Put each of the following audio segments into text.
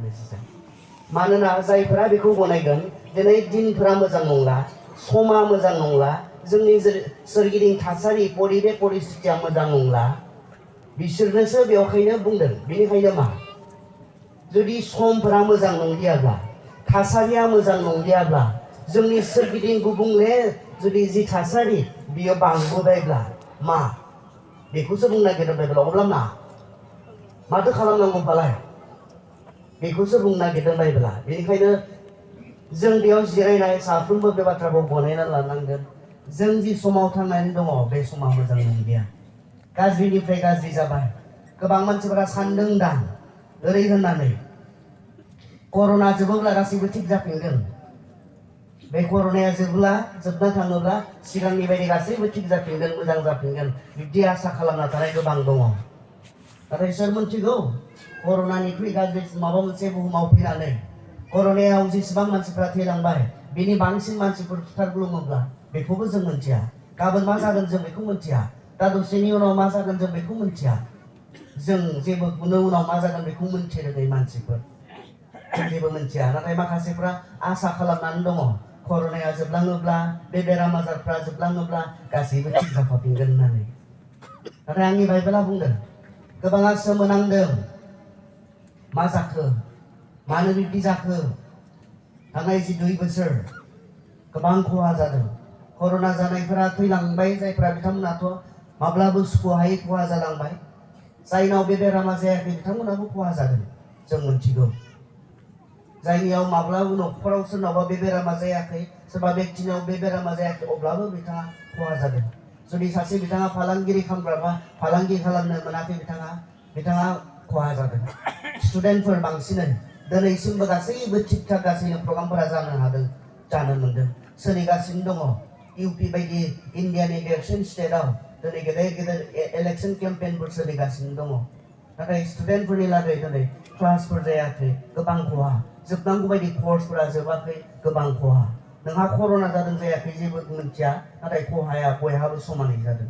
Decision मानोना जायफोरा बेखौ गनायगोन दिनै दिनफोरा मोजां नंला समा मोजां नंला जोंनि सोरगिदिं थासारि परिबेक परिस्थितिया मोजां नंला बिसोरनोसो बेवहायनो बुंदों बेनिखायनो मा जुदि समफोरा मोजां नंलियाब्ला थासारिया मोजां नंलियाब्ला जोंनि सोरगिदिं गुबुंले जुदि जि थासारि बियो बांबोबायब्ला मा बेखौसो बुंनो नागिरदों बाइबेलाव अब्ला मा माथो खालामनांगौ फालाय बेखौसो बुंनो नागिरदों बाइबेला बेनिखायनो जों बेयाव जिरायनाय साफ्रोमबो बे बाथ्राखौ गनायना लानांगोन जों जि समाव थांनानै दङ बे समा मोजां नंलिया गाज्रिनिफ्राय गाज्रि जाबाय गोबां मानसिफोरा सानदों दा ओरै होननानै कर'ना जोबोब्ला गासैबो थिग जाफिनगोन बे कर'नाया जोबना थाङोब्ला सिगांनि बायदि गासैबो थिग जाफिनगोन मोजां जाफिनगोन बिब्दि आसा खालामना थानाय गोबां दङ नाथाय सोर मिथिगौ कर'नानिख्रुइ गाज्रि माबा मोनसे बुहुमाव फैनानै कर'नायाव जेसेबां मानसिफ्रा थैलांबाय बिनि बांसिन मानसिफोर फुथारग्लुङोब्ला बेखौबो जों मिथिया गाबोन मा जागोन जों बेखौ मिथिया दा दसेनि उनाव मा जागोन जों बेखौ मिथिया जों जेबो उनाव मा जागोन बेखौ मिथिरोङै मानसिफोर जेबो मिथिया नाथाय माखासेफ्रा आसा खालामनानै दङ कर'नाया जोबलाङोब्ला बे बेराम आजारफ्रा जोबलाङोब्ला गासैबो थिग जाफिनगोन होननानै नाथाय आंनि बाइबेला बुंदों गोबाङा सोमोनांदों मा जाखो मानो बिब्दि जाखो थांनाय जि 2 बोसोर गोबां खहा जादों कर'ना जानायफोरा थैलांबाय जायफ्रा बिथांमोनाथ' माब्लाबो सुख'हायै खहा जालांबाय जायनाव बे बेरामा जायाखै बिथांमोनाबो खहा जादों जों मिथिगौ जायनियाव माब्लाबो न'खराव सोरनावबा बे बेरामा जायाखै सोरबा व्यक्तिनाव बे बेरामा जायाखै अब्लाबो बिथाङा खहा जादों जुदि सासे बिथाङा फालांगिरि खालामग्राबा फालांगि खालामनो मोनाखै बिथाङा खहा जादों स्टुडेन्टफोर बांसिनै दिनैसिमबो गासैबो थिग थाक गासैनो प्रग्रामफोरा जानो मोन्दों सोलिगासिनो दङ इउपि बायदि इन्डियानि देरसिन स्टेटआव दिनै गेदेर गेदेर इलेक्सन केम्पेइनफोर सोलिगासिनो दङ नाथाय स्टुडेन्टफोरनि लागै दिनै क्लासफोर जायाखै गोबां खहा जोबनांगौ बायदि कर्सफोरा जोबाखै गोबां खहा नोंहा कर'ना जादों जायाखै जेबो मिथिया नाथाय खहाया बयहाबो समानै जादों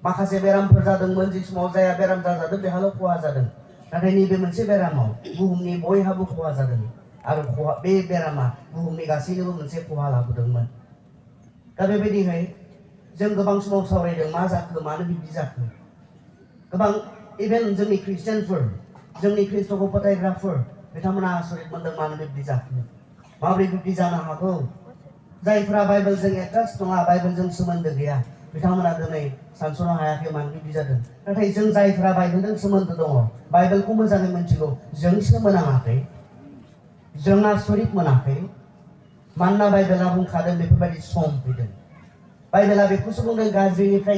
माखासे बेरामफोर जादोंमोन जि समाव जाया बेराम जादों बेहाल' खहा जादों नाथाय नैबे मोनसे बेरामाव बुहुमनि बयहाबो खहा जादों आरो बे बेरामा बुहुमनि गासैनोबो मोनसे खहा लाबोदोंमोन दा बेबायदिहाय जों गोबां समाव सावरायदों मा जाखो मानो बिब्दि जाखो गोबां इभेन जोंनि ख्रिस्टियानफोर जोंनि ख्रिस्ट'खौ फोथायग्राफोर बिथांमोना आसरित मोनदों मानो बिब्दि जाखो माबोरै बिब्दि जानो हागौ जायफ्रा बाइबेलजों एटाच नङा बाइबेलजों सोमोन्दो गैया बिथांमोना दिनै सानस'नो हायाखै मानो बिब्दि जादों नाथाय जों जायफ्रा बाइबेलजों सोमोन्दो दङ बाइबेलखौ मोजाङै मिथिगौ जों सोमोनाङाखै जों आसरित मोनाखै मानोना बाइबेला बुंखादों बेफोरबायदि सम फैदों बाइबेला बेखौसो बुंदों गाज्रिनिफ्राय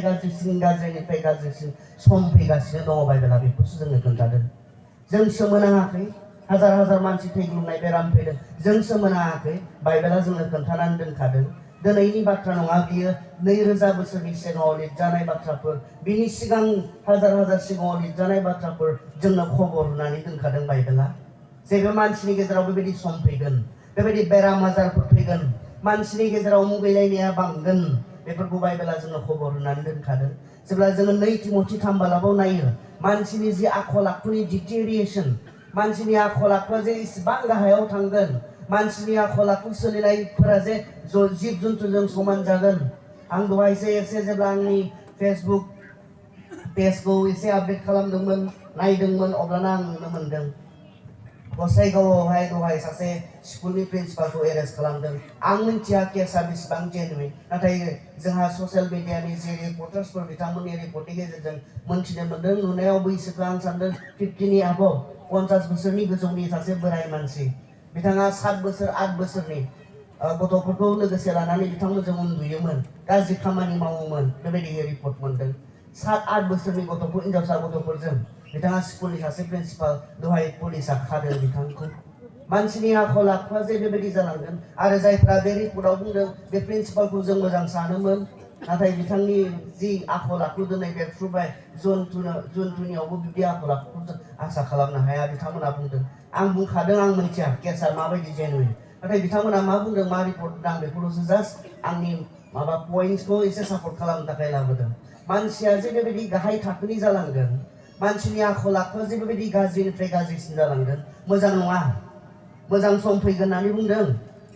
गाज्रिसिन सम फैगासिनो दङ बाइबेला बेखौसो जोंनो खोन्थादों जों सोमोनाङाखै हाजार मानसि थैग्लुंनाय बेराम फैदों जों सोमोनाङाखै बाइबेला जोंनो खोन्थानानै दोनखादों दिनैनि बाथ्रा नङा बियो 2000 बोसोरनि सिगाङाव लिरजानाय बाथ्राफोर बिनि सिगां हाजार सिगाङाव लिरजानाय बाथ्राफोर जोंनो खबर होनानै दोनखादों बाइबेला जेबो मानसिनि गेजेराव बेबायदि सम फैगोन बेबायदि बेराम आजारफोर फैगोन मानसिनि गेजेराव मुगैलायनाया बांगोन बेफोरखौ बाइबेला जोंनो खबर होनानै दोनखादों जेब्ला जोङो 2 तिमथि 3 बालाबाव नायो मानसिनि जि आखल आखुनि डिटेरिएसन मानसिनि आखल आखुआ जे इसेबां गाहायाव थांगोन मानसिनि आखल आखु सोलिनायफोरा जे जिब जुन्थुजों समान जागोन आं दहायसो एसे जेब्ला आंनि फेसबुक पेजखौ एसे आपडेट खालामदोंमोन नायदोंमोन अब्लाना आं नुनो मोनदों गसाइगावआवहाय दहाय सासे स्कुलनि प्रिन्सिपालखौ एरेस्ट खालामदों आं मिथिया केसआ बेसेबां जेनुइन नाथाय जोंहा ससियेल मिडियानि जे रिपर्टार्सफोर बिथांमोननि रिपर्टनि गेजेरजों मोनथिनो मोनदों नुनायाव बैसोखौ आं सानदों 50नि आबव 50 बोसोरनि गोजौनि सासे बोराय मानसि बिथाङा 7 बोसोर 8 बोसोरनि गथ'फोरखौ लोगोसे लानानै बिथांमोनजों उन्दुयोमोन गाज्रि खामानि मावोमोन बेबायदि रिपर्ट मोनदों 7-8 बोसोरनि गथ'फोर हिनजावसा गथ'फोरजों बिथाङा स्कुलनि सासे प्रिन्सिपाल दहाय पुलिसा खादों बिथांखौ मानसिनि आखल आखुआ जे बेबायदि जालांगोन आरो जायफ्रा बे रिपर्टआव बुंदों बे प्रिन्सिपालखौ जों मोजां सानोमोन नाथाय बिथांनि जि आखल आखु दिनै बेरफ्रुबाय जुनथुनियावबो बिदि आखल आखुखौ जों आसा खालामनो हाया बिथांमोना बुंदों आं बुंखादों आं मिथिया केसआ माबायदि जेनुइन नाथाय बिथांमोना मा बुंदों मा रिपर्ट होदों आं बेखौल'सो जास्ट आंनि माबा पइन्ट्सखौ एसे सापर्ट खालामनो थाखाय लाबोदों मानसिया जे बेबायदि गाहाय थाखोनि जालांगोन मानसिनि आखल आखुआ जे बेबायदि गाज्रिनिफ्राय गाज्रिसिन जालांगोन मोजां नङा। मोजां सम फैगोन होननानै बुंदों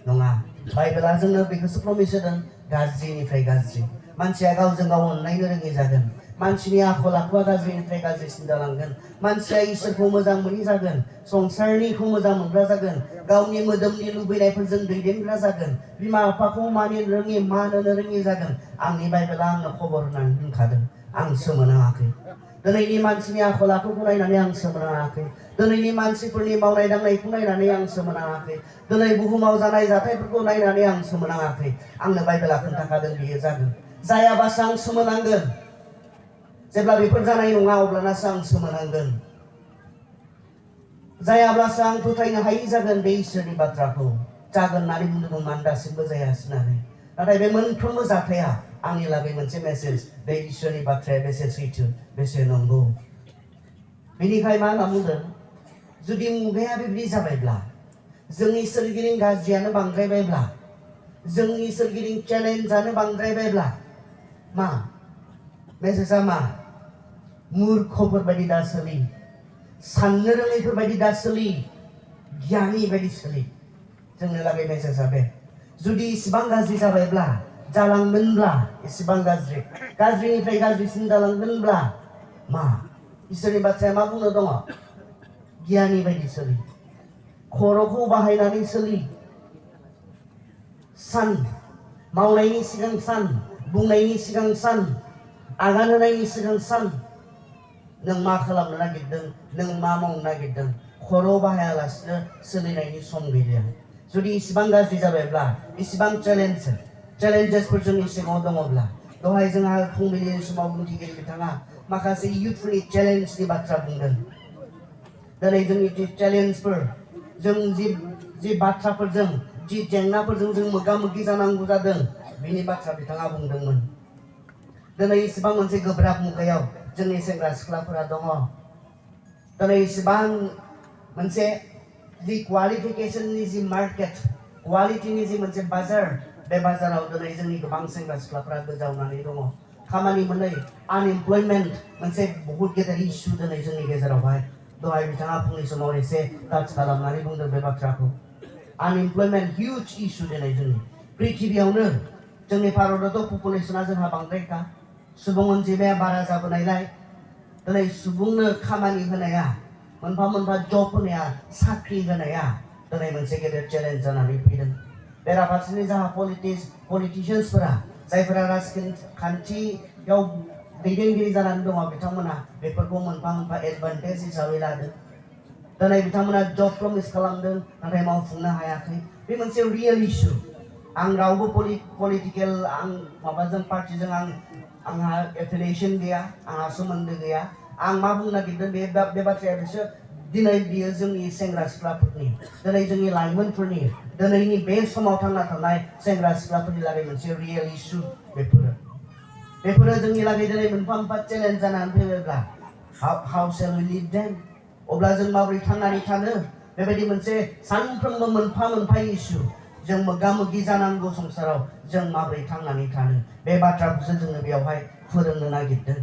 नङा। बाइबेला जोंनो बेखौसो प्रमिस होदों गाज्रिनिफ्राय गाज्रि। मानसिया गावजों गाव अनलायनो रोङि जागोन। मानसिनि आखल आखुआ गाज्रिनिफ्राय गाज्रिसिन जालांगोन। मानसिया इसोरखौ मोजां मोनि जागोन। संसारनिखौ मोजां मोनग्रा जागोन। गावनि मोदोमनि लुबैनायफोरजों दैदेनग्रा जागोन। बिमा बिफाखौ मानिनो रोङि मान होनो रोङि जागोन। आंनि बाइबेला आंनो खबर होनानै बुंखादों। आं सोमोनाङाखै। दिनैनि मानसिनि आखल आखुखौ नायनानै आं सोमोनाङाखै। दिनैनि मानसिफोरनि मावनाय दांनायखौ नायनानै आं सोमोनाङाखै। दिनै बुहुमाव जानाय जाथायफोरखौ नायनानै आं सोमोनाङाखै। आंनो बाइबेला खोन्थाखादों बियो जागोन। जायाबासो आं सोमोनांगोन। जेब्ला बेफोर जानाय नङा अब्लानासो आं सोमोनांगोन। जायाब्लासो आं फोथायनो हायि जागोन बे इसोरनि बाथ्राखौ। जागोन होननानै बुंदोंमोन दासिमबो जायासै होननानै। नाथाय बे मोनफ्रोमबो जाथाया आंनि लागै मोनसे मेसेज। बे इसोरनि बाथ्राया बेसे सैथो बेसे नंगौ। बेनिखाय मा होनना बुंदों? जुदि मुगाया बेबायदि जाबायब्ला, जोंनि सोरगिदिं गाज्रियानो बांद्रायबायब्ला, जोंनि सोरगिदिं चेलेन्जआनो बांद्रायबायब्ला, मा मेसेजआ मा? मूर्खफोर बायदि दा सोलि, साननो रोङैफोर बायदि दा सोलि, गियानि बायदि सोलि। जोंनो लागै मेसेजआ बे। जुदि इसिबां गाज्रि जाबायब्ला, जालांगोनब्ला इसिबां गाज्रि, गाज्रिनिफ्राय गाज्रिसिन जालांगोनब्ला मा? इसोरनि बाथ्राया मा बुंनो दङ? गियानि बायदि सोलि, खर'खौ बाहायनानै सोलि, सान, मावनायनि सिगां सान, बुंनायनि सिगां सान, आगान होनायनि सिगां सान। नों मा खालामनो नागिरदों, नों मा मावनो नागिरदों, खर' बाहायालासिनो सोलिनायनि सम गैलिया। जुदि इसिबां गाज्रि जाबायब्ला, इसिबां चेलेन्जेसफोर जोंनि सिगाङाव दङब्ला, दहाय जोंहा फुंबिलिनि समाव बुंथिगिरि बिथाङा माखासे इयुथफोरनि चेलेन्जनि बाथ्रा बुंदों। दिनै जोंनि चेलेन्जफोर, जों जि बाथ्राफोरजों, जि जेंनाफोरजों जों मोगा मोगि जानांगौ जादों, बिनि बाथ्रा बिथाङा बुंदोंमोन। दिनै इसिबां मोनसे गोब्राब मुगायाव जोंनि सेंग्रा सिख्लाफोरा दङ। दिनै इसिबां मोनसे जि क्वालिफिकेसननि जि मार्केट, क्वालिटिनि जि मोनसे बाजार, बे बाजाराव दिनै जोंनि गोबां सेंग्रा सिख्लाफोरा गोजावनानै दङ। खामानि मोनै, आनएमप्लयमेन्ट मोनसे बहुत गेदेर इस्यु दिनै जोंनि गेजेरावहाय। दहाय बिथाङा फुंनि समाव एसे टाच खालामनानै बुंदों बे बाथ्राखौ। आनएमप्लयमेन्ट हिउज इस्यु दिनै जोंनि प्रिथिबियावनो। जोंनि भारतआवथ' पपुलेसना जोंहा बांद्रायखा, सुबुं अनजिमाया बारा जाबोनायलाय दिनै सुबुंनो खामानि होनाया, मोनफा मोनफा जब होनाया, साख्रि होनाया दिनै मोनसे गेदेर चेलेन्ज जानानै फैदों। बेराफारसेनि जोंहा पलिटिशियान्सफोरा, जायफोरा राजखान्थियाव दैदेनगिरि जानानै दङ, बिथांमोना बेफोरखौ मोनफा मोनफा एडभान्टेज हिसाबै लादों। दिनै बिथांमोना जब प्रमिस खालामदों, नाथाय मावफुंनो हायाखै। बे मोनसे रियेल इस्यु। आं रावबो पलिटिकेल माबाजों पार्टिजों आंहा एफिलिएशन गैया, आंहा सोमोन्दो गैया। आं मा बुंनो नागिरदों बे बाथ्राया बिसोर दिनै बियो जोंनि सेंग्रा सिख्लाफोरनि, दिनै जोंनि लाइमोनफोरनि, दिनैनि बे समाव थांना थानाय सेंग्रा सिख्लाफोरनि लागै मोनसे रियेल इस्यु। बेफोरो जोंनि लागै दिनै मोनफा मोनफा चेलेन्ज जानानै फैबायब्ला, how shall we live them? अब्ला जों माबोरै थांनानै थानो? बेबायदि मोनसे सानफ्रोमबो मोनफा मोनफा इस्यु जों मोगा मोगि जानांगौ संसाराव। जों माबोरै थांनानै थानो? बे बाथ्राखौसो जोङो बेवहाय फोरोंनो नागिरदों।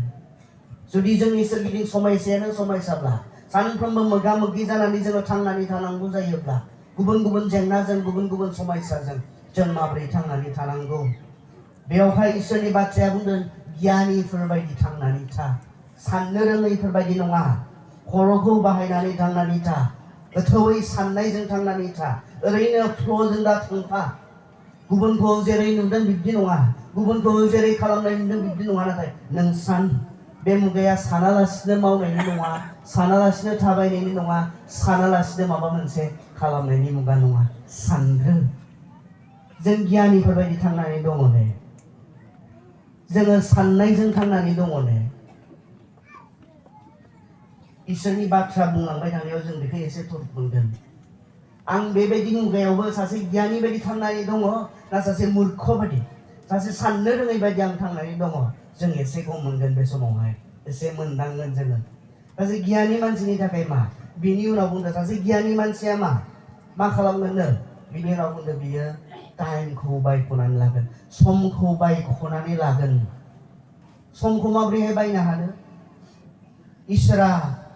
जुदि जोंनि सोरगिदिं समस्यायानो समस्याब्ला, सानफ्रोमबो मोगा मोगि जानानै जोङो थांनानै थानांगौ जायोब्ला, गुबुन गुबुन जेंनाजों, गुबुन गुबुन समस्याजों जों माबोरै थांनानै थानांगौ? बेवहाय इसोरनि बाथ्राया बुंदों गियानिफोर बायदि थांनानै था, साननो रोङैफोर बायदि नङा। खर'खौ बाहायनानै थांनानै था, गोथौयै साननायजों थांनानै था। ओरैनो फ्ल'जों दा थांफा। गुबुनखौ जेरै नुदों बिब्दि नङा, गुबुनखौ जेरै खालामनाय नुदों बिब्दि नङा। नाथाय नों सान, बे मुगाया सानालासिनो मावनायनि नङा, सानालासिनो थाबायनायनि नङा, सानालासिनो माबा मोनसे खालामनायनि मुगा नङा। सानग्रो। जों गियानिफोर बायदि थांनानै दङ ने? जोङो साननायजों थांनानै दङ ने? इसोरनि बाथ्रा बुंलांबाय थानायाव जों बेखौ एसे थुर मोनगोन। आं बेबायदि मुगायावबो सासे गियानि बायदि थांनानै दङ ना सासे मूर्ख बायदि, सासे साननो रोङै बायदि आं थांनानै दङ? जों एसे गम मोनगोन बे समावहाय, एसे मोनदांगोन जोङो। सासे गियानि मानसिनि थाखाय मा? बिनि उनाव बुंदों सासे गियानि मानसिया मा खालामगोननो? बिनि उनाव बुंदों बियो टाइमखौ बायख'नानै लागोन, समखौ बायख'नानै लागोन। समखौ माबोरैहाय बायनो हानो? इसोरा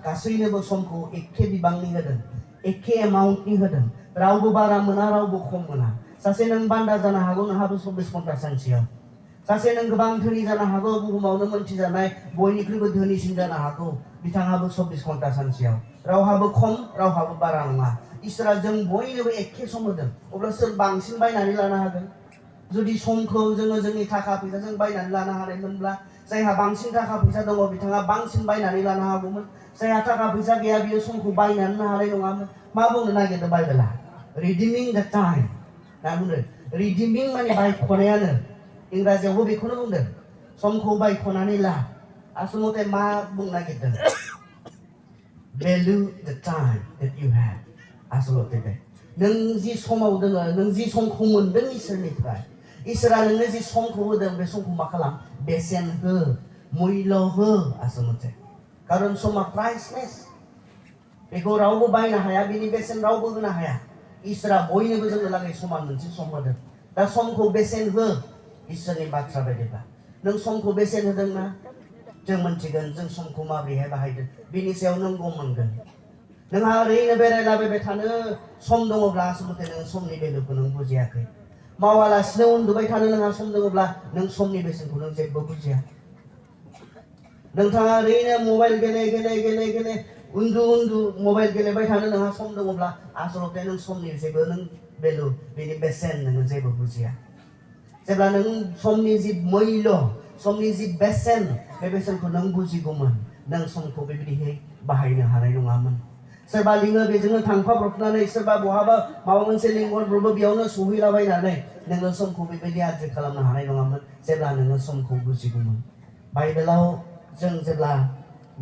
गासैनोबो समखौ एखे बिबांनि होदों, एखे एमाउन्टनि होदों। रावबो बारा मोना, रावबो खम मोना। सासे नों बान्दा जानो हागौ, नोंहाबो 24 घन्टा सानसेयाव। सासे नों गोबां धोनि जानो हागौ, बुहुमावनो मोनथिजानाय बयनिख्रुइबो धोनिसिन जानो हागौ, बिथाङाबो 24 घन्टा सानसेयाव। रावहाबो खम, रावहाबो बारा नङा। इसोरा जों बयनोबो एखे सम होदों। अब्ला सोर बांसिन बायनानै लानो हागोन? जुदि समखौ जोङो जोंनि थाखा फैसाजों बायनानै लानो हानायमोनब्ला, जायहा बांसिन थाखा फैसा दङ बिथाङा बांसिन बायनानै लानो हागौमोन। जायहा थाखा फैसा गैया बियो समखौ बायनानै हानाय नङामोन। मा बुंनो नागिरदों बाइबेला? रिडिमिं द टाइम। मा बुंदों? रिडिमिं माने बायख'नायानो। इंराजियावबो बेखौनो बुंदों। समखौ बायख'नानै ला। आसलते मा बुंनो नागिरदों? Value the time that you have. आसलते बे नों जि समाव दोङो, नों जि समखौ मोनदों इसोरनिफ्राय, इसोरा नोंनो जि समखौ होदों, बे समखौ मा खालाम? बेसेन हो, मुल्य हो। आसलते खारन समा प्राइसलेस। बेखौ रावबो बायनो हाया, बिनि बेसेन रावबो होनो हाया। इसोरा बयनोबो जोंनो लागै समान मोनसे सम होदों। दा समखौ बेसेन हो। इसोरनि बाथ्रा बायदिब्ला नों समखौ बेसेन होदोंना? जों मोनथिगोन जों समखौ माबोरैहाय बाहायदों, बिनि सायाव नों गम मोनगोन। नोंहा ओरैनो बेरायलाबायबाय थानो सम दङब्ला आसलते नों समनि भेलुखौ नों बुजियाखै। मावालासिनो उन्दुबाय थानो नोंहा सम दङब्ला नों समनि बेसेनखौ नों जेबो बुजिया। नोंथाङा ओरैनो मबाइल गेले उन्दु मबाइल गेलेबाय थानो नोंहा सम दङब्ला आसलते नों समनि जेबो नों भेलु, बेनि बेसेन नोङो जेबो बुजिया। जेब्ला नों समनि जि मुल्य, समनि जि बेसेन, बे बेसेनखौ नों बुजिगौमोन, नों समखौ बेबायदिहै बाहायनो हानाय नङामोन। सोरबा लिङो बेजोंनो थांफाब्रबनानै, सोरबा बहाबा माबा मोनसे लिंहरब्रबो बेयावनो सहैलाबायनानै नोङो समखौ बेबायदि आद्रि खालामनो हानाय नङामोन, जेब्ला नोङो समखौ बुजिगौमोन। बाइबेलाव जों जेब्ला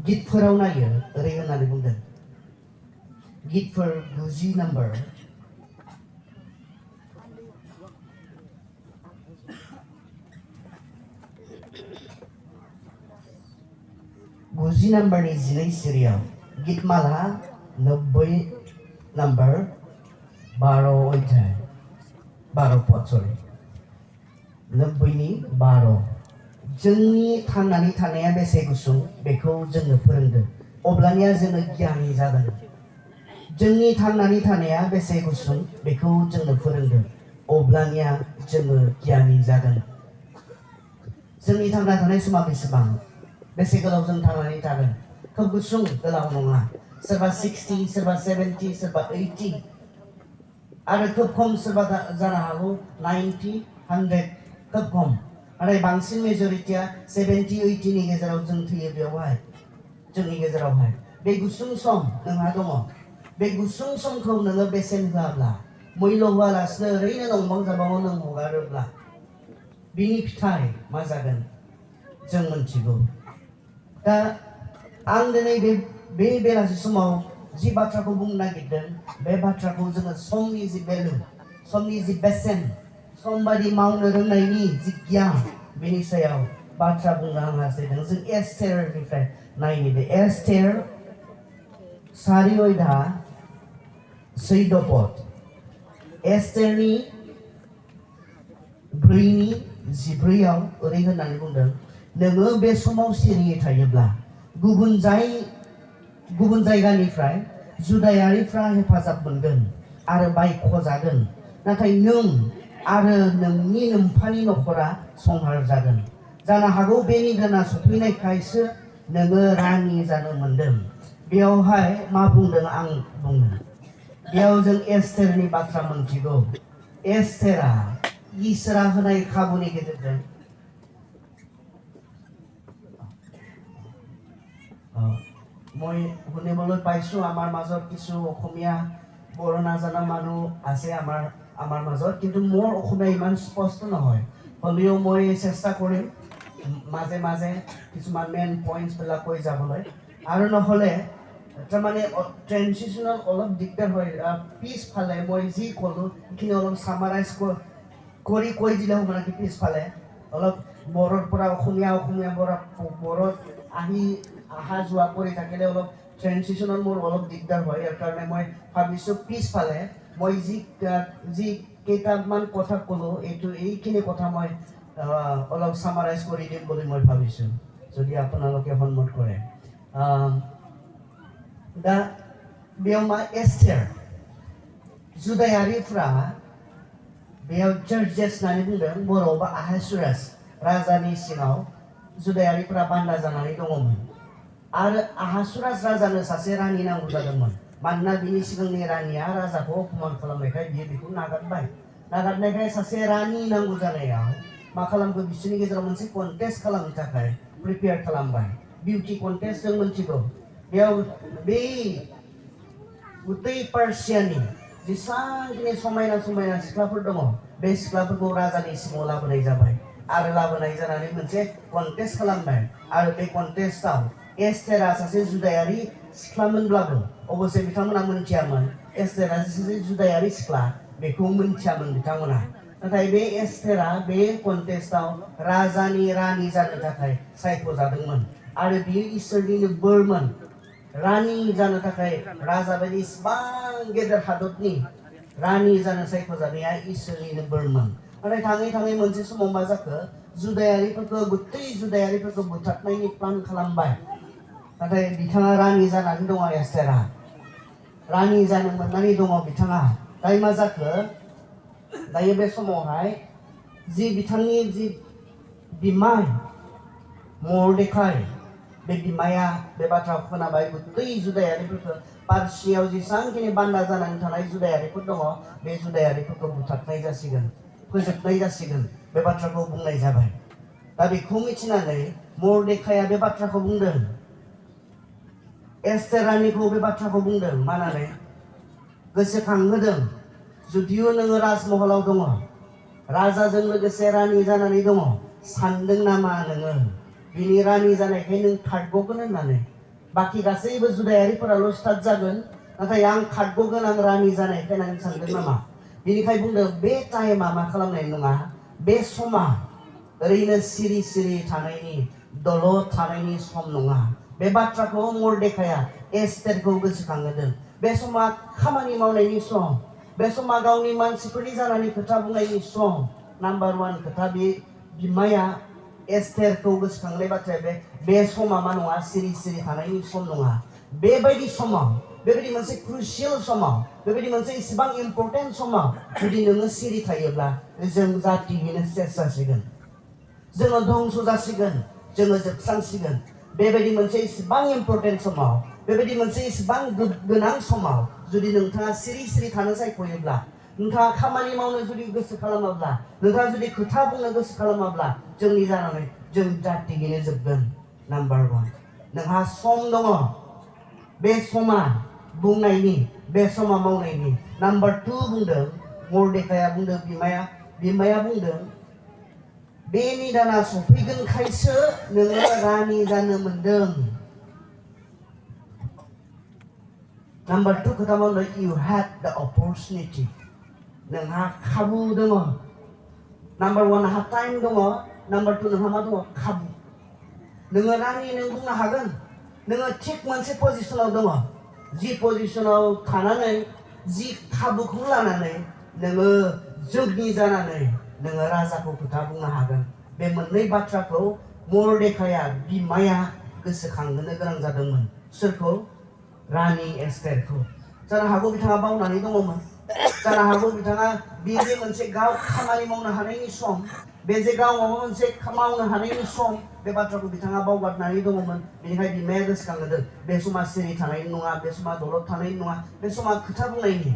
गितफोराव नायो, ओरै होननानै बुंदों। गितफोर 90 नाम्बार। नाम्बारनि 12 सिरियाव गितमाला 90 नाम्बार 12 अध्याय 12 पद, सरि 90नि 12। जोंनि थांनानै थानाया बेसे गुसुं बेखौ जोंनो फोरोंदो, अब्लानिया जोङो गियानि जागोन। जोंनि थांनानै थानाया बेसे गुसुं बेखौ जोंनो फोरोंदो, अब्लानिया जोङो गियानि जागोन। जोंनि थांना थानाय समा बेसेबां? बेसे गोलाव जों थांनानै थागोन? खोब गुसुं, गोलाव नङा। सोरबा 60, सोरबा 70, सोरबा 80, आरो खोब खम सोरबा जानो हागौ 90, 100, खोब खम। नाथाय बांसिन मेजरिटिया 70, 80नि गेजेराव जों थैयो। बेवहाय जोंनि गेजेरावहाय बे गुसुं सम नोंहा दङ। बे गुसुं समखौ नोङो बेसेन होआब्ला, मुल्य होआलासिनो ओरैनो नंबां जाबाङाव नों हगारोब्ला, बिनि फिथाइ मा जागोन जों मोनथिगौ। दा आं दिनै बे बेलासि समाव जि बाथ्राखौ बुंनो नागिरदों, बे बाथ्राखौ जोङो समनि जि भेलु, समनि जि बेसेन, सम बायदि मावनो रोंनायनि जि गियान, बेनि सायाव बाथ्रा बुंनो आं हास्थायदों। जों एस्तेरनिफ्राय नायनि। बे एस्तेर 4 अध्याय 14 पद। एस्तेरनि 4:14 ओरै होननानै बुंदों, नोङो बे समाव सिरियै थायोब्ला गुबुन जायगानिफ्राय जुदायारिफ्रा हेफाजाब मोनगोन आरो बायख'जागोन, नाथाय नों आरो नोंनि नोम्फानि नखरा संहार जागोन। जानो हागौ बेनि दाना सफैनायखायसो नोङो रानि जानो मोनदों। बेयावहाय मा बुंदों आं बुंनो। बेयाव जों एस्तेरनि बाथ्रा मोनथिगौ। एस्तेरा इसोरा होनाय खाबुनि गेजेरजों মই শুনিবলৈ পাইছোঁ আমাৰ মাজত কিছু অসমীয়া বৰ নাজানা মানুহ আছে আমাৰ মাজত, কিন্তু মোৰ অসমীয়া ইমান স্পষ্ট নহয়। হ'লেও মই চেষ্টা কৰিম মাজে মাজে কিছুমান মেইন পইণ্টছবিলাক কৈ যাবলৈ। আৰু নহ'লে তাৰমানে ট্ৰেঞ্জিশ্যনত অলপ দিগদাৰ হয়। পিছফালে মই যি ক'লোঁ সেইখিনি অলপ ছামাৰাইজ কৰি কৈ দিলে হ'ব নেকি? পিছফালে অলপ বড়োৰ পৰা বড়োত অহা যোৱা কৰি থাকিলে অলপ ট্ৰেঞ্জিশ্যনত মোৰ অলপ দিগদাৰ হয়। ইয়াৰ কাৰণে মই ভাবিছোঁ পিছফালে মই যি কেইটামান কথা ক'লোঁ, এইখিনি কথা মই অলপ ছামাৰাইজ কৰি দিম বুলি মই ভাবিছোঁ, যদি আপোনালোকে সন্মত কৰে। दा बेयाव मा एस्टेर जुदायारिफ्रा बेयाव जर्जेस होननानै बुंदों बर'आवबा आहासुरास राजानि सिङाव जुदायारिफ्रा बान्दा जानानै दङमोन आरो आहासुरास राजानो सासे रानि नांगौ जादोंमोन मानोना बिनि सिगांनि रानिया राजाखौ अपमान खालामनायखाय बियो बेखौ नागारनायखाय सासे रानि नांगौ जानायाव मा खालामखो बिसोरनि गेजेराव मोनसे कन्टेस्ट खालामनो थाखाय प्रिपेयार खालामबाय बिउटि कन्टेस्ट जों मोनथिगौ बेयाव बे गुतै पार्सियानि जेसेबांखिनि समायना समायना सिख्लाफोर दङ बे सिख्लाफोरखौ राजानि सिङाव लाबोनाय जाबाय आरो लाबोनाय जानानै मोनसे कन्टेस्ट खालामबाय आरो बे कन्टेस्टआव एस्टेरा सासे जुदायारि सिख्लामोनब्लाबो अबसे बिथांमोना मोनथियामोन एस्टेरा सासे जुदायारि सिख्ला बेखौ मोनथियामोन बिथांमोना नाथाय बे एस्टेरा बे कन्टेस्टआव राजानि रानि जानो थाखाय सायख'जादोंमोन आरो बियो इसोरनिनो बोरमोन रानि जानो थाखाय राजा बायदि इसिबां गेदेर हादरनि रानि जानो सायख'जानाया इसोरनिनो बोरमोन नाथाय थाङै थाङै मोनसे समाव मा जाखो जुदायारिफोरखौ गुतै जुदायारिफोरखौ बुथारनायनि प्लान खालामबाय नाथाय बिथाङा रानि जानानै दङ एस्टेरा रानि जानो मोननानै दङ बिथाङा दायो मा जाखो दायो बे समावहाय जि बिथांनि जि बिमाय मर्देखाय बे बिमाया बे बाथ्राखौ खोनाबाय गुतै जुदायारिफोरखौ पार्सियाव जेसेबांखिनि बान्दा जानानै थानाय जुदायारिफोर दङ बे जुदायारिफोरखौ बुथारनाय जासिगोन फोजोबनाय जासिगोन बे बाथ्राखौ बुंनाय जाबाय दा बेखौ मिथिनानै मर्देखाया बे बाथ्राखौ बुंदों एस्टेर रानिखौ बे बाथ्राखौ बुंदों मानानै गोसोखांहोदों जुदियो नोङो राजमहलाव दङ राजाजों लोगोसे रानि जानानै दङ सानदों नामा नोङो बिनि रानि जानायखाय नों खारग'गोन होननानै बाखि गासैबो जुदायारिफोराल' स्टार्ट जागोन नाथाय आं खारग'गोन आं रानि जानायखाय होननानै सानदों नामा बिनिखाय बुंदों बे टाइमा मा खालामनाय नङा बे समा ओरैनो सिरि सिरि थानायनि दलद थानायनि सम नङा बे बाथ्राखौ मर्देखाया एस्टेरखौ गोसोखांहोदों बे समा खामानि मावनायनि सम बे समा गावनि मानसिफोरनि जानानै खोथा बुंनायनि सम नाम्बार 1 खोथा बे बिमाया एस्टेरखौ गोसोखांनाय बाथ्राया बे समा मा नङा सिरि सिरि थानायनि सम नङा बेबायदि समाव बेबायदि मोनसे क्रुसियेल समाव बेबायदि मोनसे इसेबां इम्पर्टेन्ट समाव जुदि नोङो सिरि थायोब्ला जों जातियैनो सेस जासिगोन जोङो धंस जासिगोन जोङो जोबस्रांसिगोन बेबायदि मोनसे इसेबां इम्पर्टेन्ट समाव बेबायदि मोनसे इसेबां गोनां समाव जुदि नोंथाङा सिरि सिरि थानो सायख'योब्ला नोंथाङा खामानि मावनो जुदि गोसो खालामाब्ला नोंथाङा जुदि खोथा बुंनो गोसो खालामाब्ला जोंनि जानानै जों जातियैनो जोबगोन नाम्बार 1 नोंहा सम दङ बे समा बुंनायनि बे समा मावनायनि नाम्बार 2 बुंदों मर्देखाया बुंदों बिमाया बुंदों बे निदाना सफैगोनखायसो नोङो रानि जानो मोनदों नाम्बार 2 खोथा मावदों you had the opportunity नोंहा खाबु दङ नाम्बार 1 नोंहा टाइम दङ नाम्बार 2 नोंहा मा दङ खाबु नोङो रानि नों बुंनो हागोन नोङो थिग मोनसे पजिसनाव दङ जि पजिसनाव थानानै जि खाबुखौ लानानै नोङो जोगनि जानानै नोङो राजाखौ खोथा बुंनो हागोन बे मोननै बाथ्राखौ मर्देखाया बिमाया गोसोखांहोनो गोनां जादोंमोन सोरखौ रानि एस्टेरखौ जानो हागौ बिथाङा बावनानै दङमोन जानो हागौ बिथाङा बे जे मोनसे गाव खामानि मावनो हानायनि सम बे जे गाव माबा मोनसे मावनो हानायनि सम बे बाथ्राखौ बिथाङा बावगारनानै दङमोन बेनिखाय बिमाया गोसोखांहोदों बे समा सिरि थानायनि नङा बे समा दलद थानायनि नङा बे समा खोथा बुंनायनि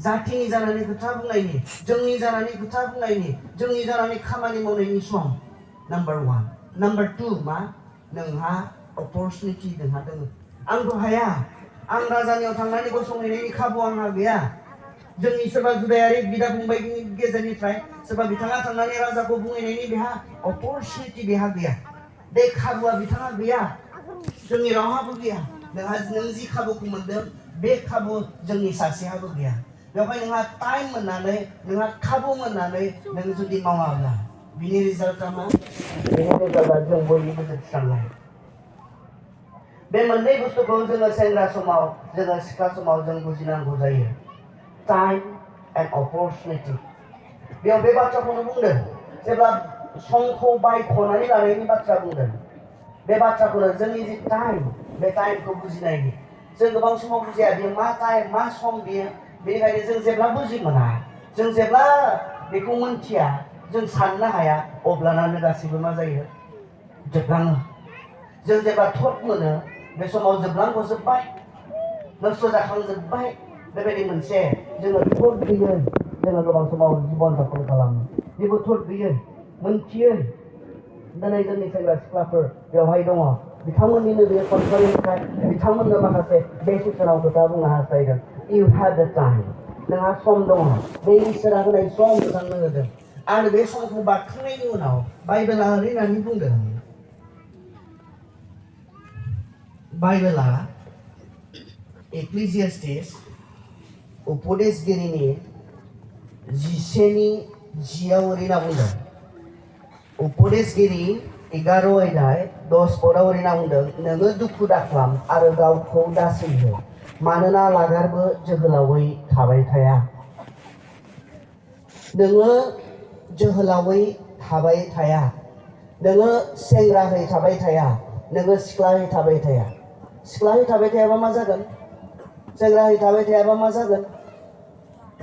जातिनि जानानै खोथा बुंनायनि जोंनि जानानै खोथा बुंनायनि जोंनि जानानै खामानि मावनायनि सम नाम्बार 1 नाम्बार 2 मा नोंहा अपरचुनिटि नोंहा दङ आंथ' हाया आं राजानियाव थांनानै गसंहैनायनि खाबु आंहा गैया जोंनि सोरबा जुदायारि बिदा फंबायनि गेजेरनिफ्राय सोरबा बिथाङा थांनानै राजाखौ बुंहैनायनि बेहा अपरचुनिटि बेहा गैया बे खाबुआ बिथाङा गैया जोंनि रावहाबो गैया नों जि खाबुखौ मोनदों बे खाबु जोंनि सासेहाबो गैया बेवहाय नोंहा टाइम मोननानै नोंहा खाबु मोननानै नों जुदि मावाब्ला बिनि रिजाल्टआ मा बिनि रिजाल्टआ जों बयनिबो जोबस्रांनाय बे मोननै बुस्थुखौ जोङो सेंग्रा समाव जोङो सिख्ला समाव जों बुजिनांगौ जायो टाइम एन्ड अपरचुनिटि बेयाव बे बाथ्राखौनो बुंदों जेब्ला समखौ बायख'नानै लानायनि बाथ्रा बुंदों बे बाथ्राखौनो जोंनि जि टाइम बे टाइमखौ बुजिनायनि जों गोबां समाव बुजिया बेयो मा टाइम मा सम बेयो बेनिखायनो जों जेब्ला बुजि मोना जों जेब्ला बेखौ मोनथिया जों साननो हाया अब्लानानो गासैबो मा जायो जोबलाङो जों जेब्ला थट मोनो बे समाव जोबलांगजोब्बाय नस्थ' जाखांजोब्बाय बेबायदि मोनसे जोङो थट गैयै जोङो गोबां समाव जिबन जापन खालामो जेबो थट गैयै मोनथियै दिनै जोंनि सेंग्रा सिख्लाफोर बेवहाय दङ बिथांमोननिनो बे कनफारेन्सनिफ्राय बिथांमोननो माखासे बे सेसनाव खोथा बुंनो हास्थायदों इउ हेभ द टाइम नोंहा सम दङ बे इसोरा होनाय सम नोंथांनो होदों आरो बे समखौ बारखांनायनि उनाव बाइबेला ओरै होननानै बुंदों बाइबेला एक्लेसियास्टिस उपदेशगिरिनि 10:10 ओरै होनना बुंदों उपदेशगिरि 11 अध्याय 10 पदआव ओरै होनना बुंदों नोङो दुखु दाख्लाम आरो गावखौ दासैहो मानोना लागारबो जोहोलावै थाबाय थाया नोङो जोहोलावै थाबाय थाया नोङो सेंग्राहै थाबाय थाया नोङो सिख्लाहै थाबाय थाया सिख्लाहै थाबाय थायाबा मा जागोन सेंग्राहै थाबाय थायाबा मा जागोन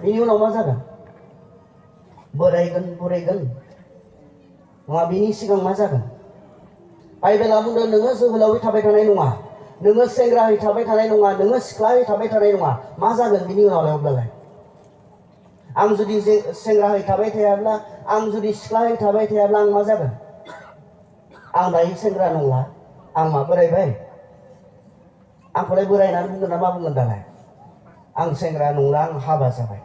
बेनि उनाव मा जागोन बोरायगोन बुरैगोन नङा बिनि सिगां मा जागोन बाइबेला बुंदों नोङो जोहोलावै थाबाय थानाय नङा नोङो सेंग्राहै थाबाय थानाय नङा नोङो सिख्लाहै थाबाय थानाय नङा मा जागोन बिनि उनावलाय अब्लालाय आं जुदि सेंग्राहै थाबाय थायाब्ला आं जुदि सिख्लाहै थाबाय थायाब्ला आं मा जागोन आं दायो सेंग्रा नंला आं मा बोरायबाय आंखौलाय बोरायनानै बुंगोन ना मा बुंगोन दालाय आं सेंग्रा नंला आं हाबा जाबाय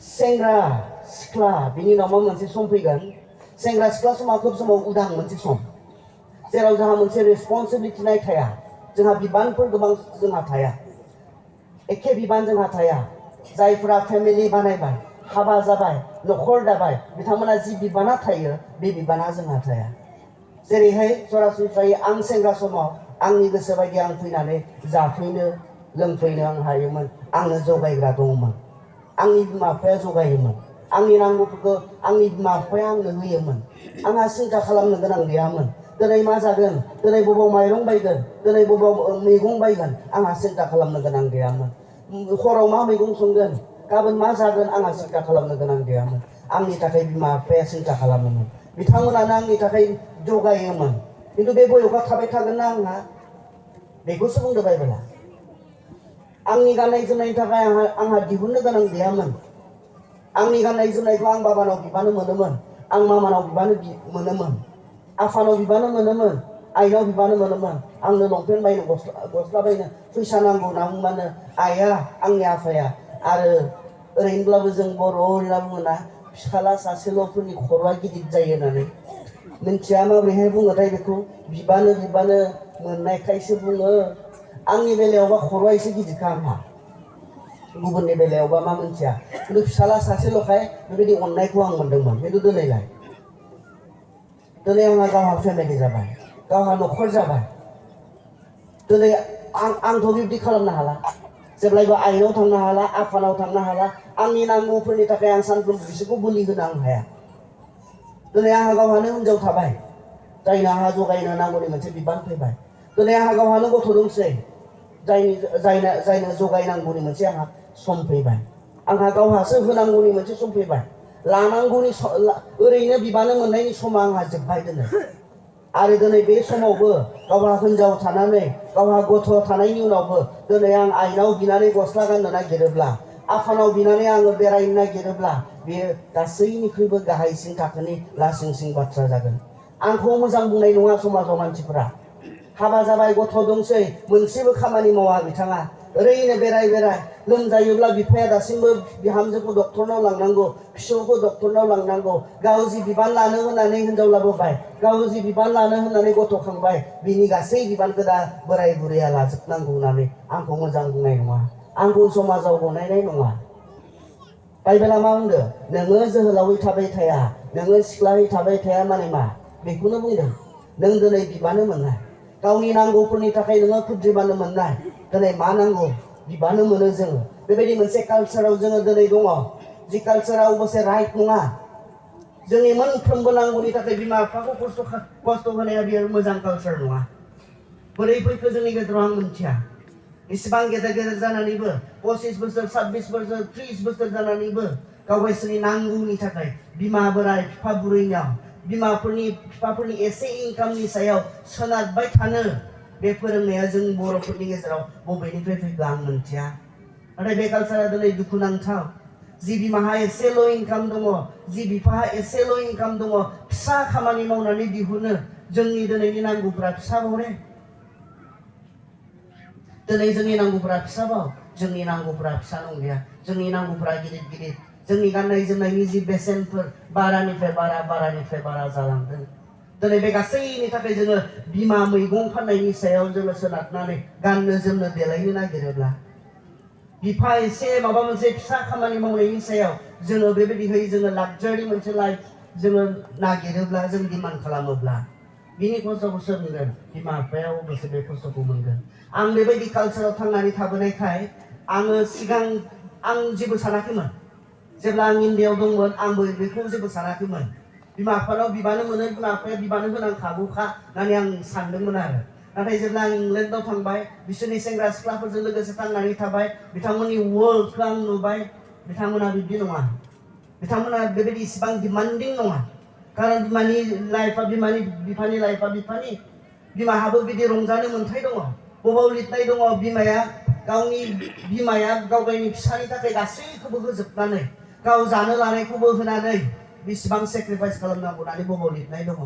सेंग्रा सिख्ला बिनि उनाव मा मोनसे सम फैगोन सेंग्रा सिख्ला समा खोब समाव उदां मोनसे सम जेराव जोंहा मोनसे रेसपन्सिबिलिटि थाया जोंहा बिबानफोर गोबां जोंहा थाया एखे बिबान जोंहा थाया जायफोरा फेमिलि बानायबाय हाबा जाबाय नखर दाबाय बिथांमोना जि बिबाना थायो बे बिबाना जोंहा थाया जेरैहाय सरासनस्रायै आं सेंग्रा समाव आंनि गोसो बायदि आं फैनानै जाफैनो लोंफैनो आं हायोमोन आंनो जगायग्रा दङमोन आंनि बिमा बिफाया जगायोमोन आंनि नांगौफोरखौ आंनि बिमा बिफाया आंनो होयोमोन आंहा सिन्था खालामनो गोनां गैयामोन दिनै मा जागोन दिनै बबाव माइरं बायगोन दिनै बबाव मैगं बायगोन आंहा सिन्था खालामनो गोनां गैयामोन हराव मा मैगं संगोन गाबोन मा जागोन आंहा सिन्था खालामनो गोनां गैयामोन आंनि थाखाय बिमा बिफाया सिन्था खालामोमोन बिथांमोनानो आंनि थाखाय जगायोमोन खिन्थु बे बयबा थाबाय थागोन ना आंहा बेखौसो बुंदों बाइबेला आंनि गाननाय जोमनायनि थाखाय आंहा दिहुननो गोनां गैयामोन आंनि गाननाय जोमनायखौ आं बाबानाव बिबानो मोनोमोन आं मामानाव बिबानो मोनोमोन आफानाव बिबानो मोनोमोन आइनाव बिबानो मोनोमोन आंनो लंपेन्ट बायनो गस्ला बायनो फैसा नांगौ होनना बुंबानो आइया आंनि आफाया आरो ओरैनोब्लाबो जों बर' होनना बुङोना फिसाला सासेल'फोरनि खर'आ गिदिर जायो होननानै मिन्थिया माबोरैहाय बुङोथाय बेखौ बिबानो मोननायखायसो बुङो आंनि बेलायावबा खर'आ एसे गिदिरखा आंहा गुबुननि बेलायावबा मा मिन्थिया खिन्थु फिसाला सासेल'खाय बेबायदि अननायखौ आं मोनदोंमोन खिन्थु दिनैलाय दिनै आंहा गावहा फेमिलि जाबाय गावहा नखर जाबाय दिनै आंथ' बिब्दि खालामनो हाला जेब्लायबो आइनाव थांनो हाला आफानाव थांनो हाला आंनि नांगौफोरनि थाखाय आं सानफ्रोमबो बिसोरखौ बोलि होनो आं हाया दिनै आंहा गावहानो हिनजाव थाबाय जायनो आंहा जगायनो नांगौनि मोनसे बिबान फैबाय दिनै आंहा गावहानो गथ' दंसै जायनो जगायनांगौनि मोनसे आंहा सम फैबाय आंहा गावहासो होनांगौनि मोनसे सम फैबाय लानांगौनि ओरैनो बिबानो मोननायनि समा आंहा जोब्बाय दिनै आरो दिनै बे समावबो गावहा हिनजाव थानानै गावहा गथ' थानायनि उनावबो दिनै आं आइनाव बिनानै गस्ला गाननो नागिरोब्ला आफानाव बिनानै आङो बेरायनो नागिरोब्ला बेयो गासैनिख्रुइबो गाहायसिन थाखोनि लासिंसिं बाथ्रा जागोन आंखौ मोजां बुंनाय नङा समाजाव मानसिफोरा हाबा जाबाय गथ' दंसै मोनसेबो खामानि मावा बिथाङा ओरैनो बेराय लोमजायोब्ला बिफाया दासिमबो बिहामजोखौ डक्टरनाव लांनांगौ फिसौखौ डक्टरनाव लांनांगौ गाव जि बिबान लानो होननानै हिनजाव लाबोबाय गाव जि बिबान लानो होननानै गथ' खांबाय बिनि गासै बिबानखौ दा बोराय बुरैया लाजोबनांगौ होननानै आंखौ मोजां बुंनाय नङा आंखौ समाजाव गनायनाय नङा बाइबेला मा बुंदों नोङो जोहोलावै थाबाय थाया नोङो सिख्लायै थाबाय थाया माने मा बेखौनो बुंदों नों दिनै बिबानो मोननाय गावनि नांगौफोरनि थाखाय नोङो खुद्रिबानो मोननाय दिनै मा नांगौ बिबानो मोनो जोङो बेबायदि मोनसे कालचाराव जोङो दिनै दङ जि कालचारा अबसे राइट नङा जोंनि मोनफ्रोमबो नांगौनि थाखाय बिमा बिफाखौ खस्थ' होनाया बियो मोजां कालचार नङा बोरै फैखो जोंनि गेजेराव आं मिथिया। इसेबां गेदेर गेदेर जानानैबो 25 बोसोर 26 बोसोर 30 बोसोर जानानैबो गाव गावसोरनि नांगौनि थाखाय बिमा बोराय बिफा बुरैनाव बिफाफोरनि एसे इनकामनि सायाव सोनारबाय थानो बे फोरोंनाया जों बर'फोरनि गेजेराव बबेनिफ्राय फैखो आं मिथिया। नाथाय बे कालचारा दिनै दुखुनांथाव। जि बिमाहा एसेल' इनकाम दङ, जि बिफाहा एसेल' इनकाम दङ, फिसा खामानि मावनानै दिहुनो जोंनि दिनैनि नांगौफोरा फिसा हरे। दिनै जोंनि नांगौफोरा फिसाबाव, जोंनि नांगौफोरा फिसा नंलिया, जोंनि नांगौफोरा गिदिर गिदिर। जोंनि गाननाय जोमनायनि जि बेसेनफोर बारानिफ्राय बारा जालांदों। दिनै बे गासैनि थाखाय जोङो बिमा मैगं फाननायनि सायाव जोङो सोनारनानै गाननो जोमनो देलायनो नागिरोब्ला, बिफा एसे माबा मोनसे फिसा खामानि मावनायनि सायाव जोङो बेबायदिहै जोङो लाक्जारि मोनसे लाइफ जोङो नागिरोब्ला, जों डिमान्ड खालामोब्ला, बिनि खस्थ'खौ सोर मोनगोन? बिमा बिफाया अबेसे बे खस्थ'खौ मोनगोन? आं बेबायदि कालचाराव थांनानै थाबोनायखाय आङो सिगां आं जेबो सानाखैमोन। जेब्ला आं इन्डियायाव दंमोन आंबो बेखौ जेबो सानाखैमोन। बिमा बिफानाव बिबानो मोनो, बिमा बिफाया बिबानो होनांखागौखा होननानै आं सानदोंमोन आरो। नाथाय जेब्ला आं इंलेन्डआव थांबाय, बिसोरनि सेंग्रा सिख्लाफोरजों लोगोसे थांनानै थाबाय, बिथांमोननि वर्ल्डखौ आं नुबाय। बिथांमोना बिदि नङा, बिथांमोना बेबायदि इसिबां डिमान्डिं नङा। खारन बिमानि लाइफआ बिफानि लाइफआ बिफानि, बिमाहाबो बिदि रंजानो मोन्थाय दङ। बबाव लिरनाय दङ, बिमाया गाव गावनि फिसानि थाखाय गासैखौबो होजोबनानै, गाव जानो लानायखौबो होनानै बेसेबां सेक्रिफाइस खालामनांगौ होननानै बबाव लिरनाय दङ?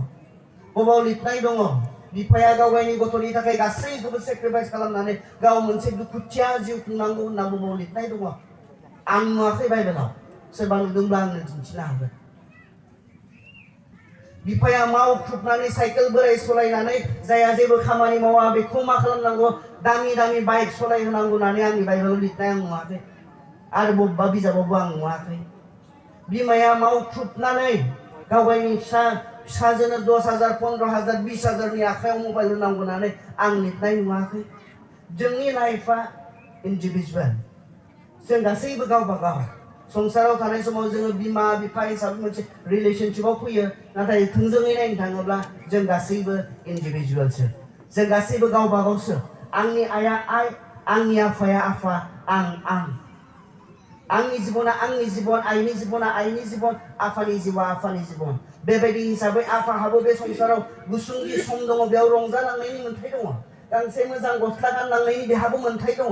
बबाव लिरनाय दङ बिफाया गाव गावनि गथ'नि थाखाय गासैखौबो सेक्रिफाइस खालामनानै गाव मोनसे दुखुथिया जिउ खुंनांगौ होनना बबाव लिरनाय दङ? आं नुवाखै बाइबेलाव। सोरबा नुदोंब्ला आंनो दिन्थिनो हागोन। बिफाया मावख्रुबनानै साइकेल बोराय सालायनानै जायहा जेबो खामानि मावा बेखौ मा खालामनांगौ? दामि दामि बाइक सालायहोनांगौ होननानै आंनि बाइबेलाव लिरनाय आं नुवाखै। आरो बबेबा बिजाबावबो आं नुवाखै। बिमाया मावख्रुबनानै गाव गावनि फिसाजोनो 10,000 15,000 20,000नि आखायाव मबाइल होनांगौ होननानै आं लिरनाय नुवाखै। जोंनि लाइफआ इन्डिभिजुवेल। जों गासैबो गावबा गाव संसाराव थानाय समाव जोङो बिमा बिफा हिसाबै मोनसे रिलेशनशिपआव फैयो। नाथाय थोंजोङै नायनो थाङोब्ला जों गासैबो इन्डिभिजुवेलसो। जों गासैबो गावबा गावसो। आंनि आइया आइ, आंनि आफाया आफा, आं। आंनि जिबना आंनि जिबन, आइनि जिबना आइनि जिबन, आफानि जिउआ आफानि जिबन। बेबायदि हिसाबै आफाहाबो बे संसाराव गुसुं जि सम दङ बेयाव रंजालांनायनि मोन्थाय दङ। गांसे मोजां गस्ला गानलांनायनि बेहाबो मोन्थाय दङ।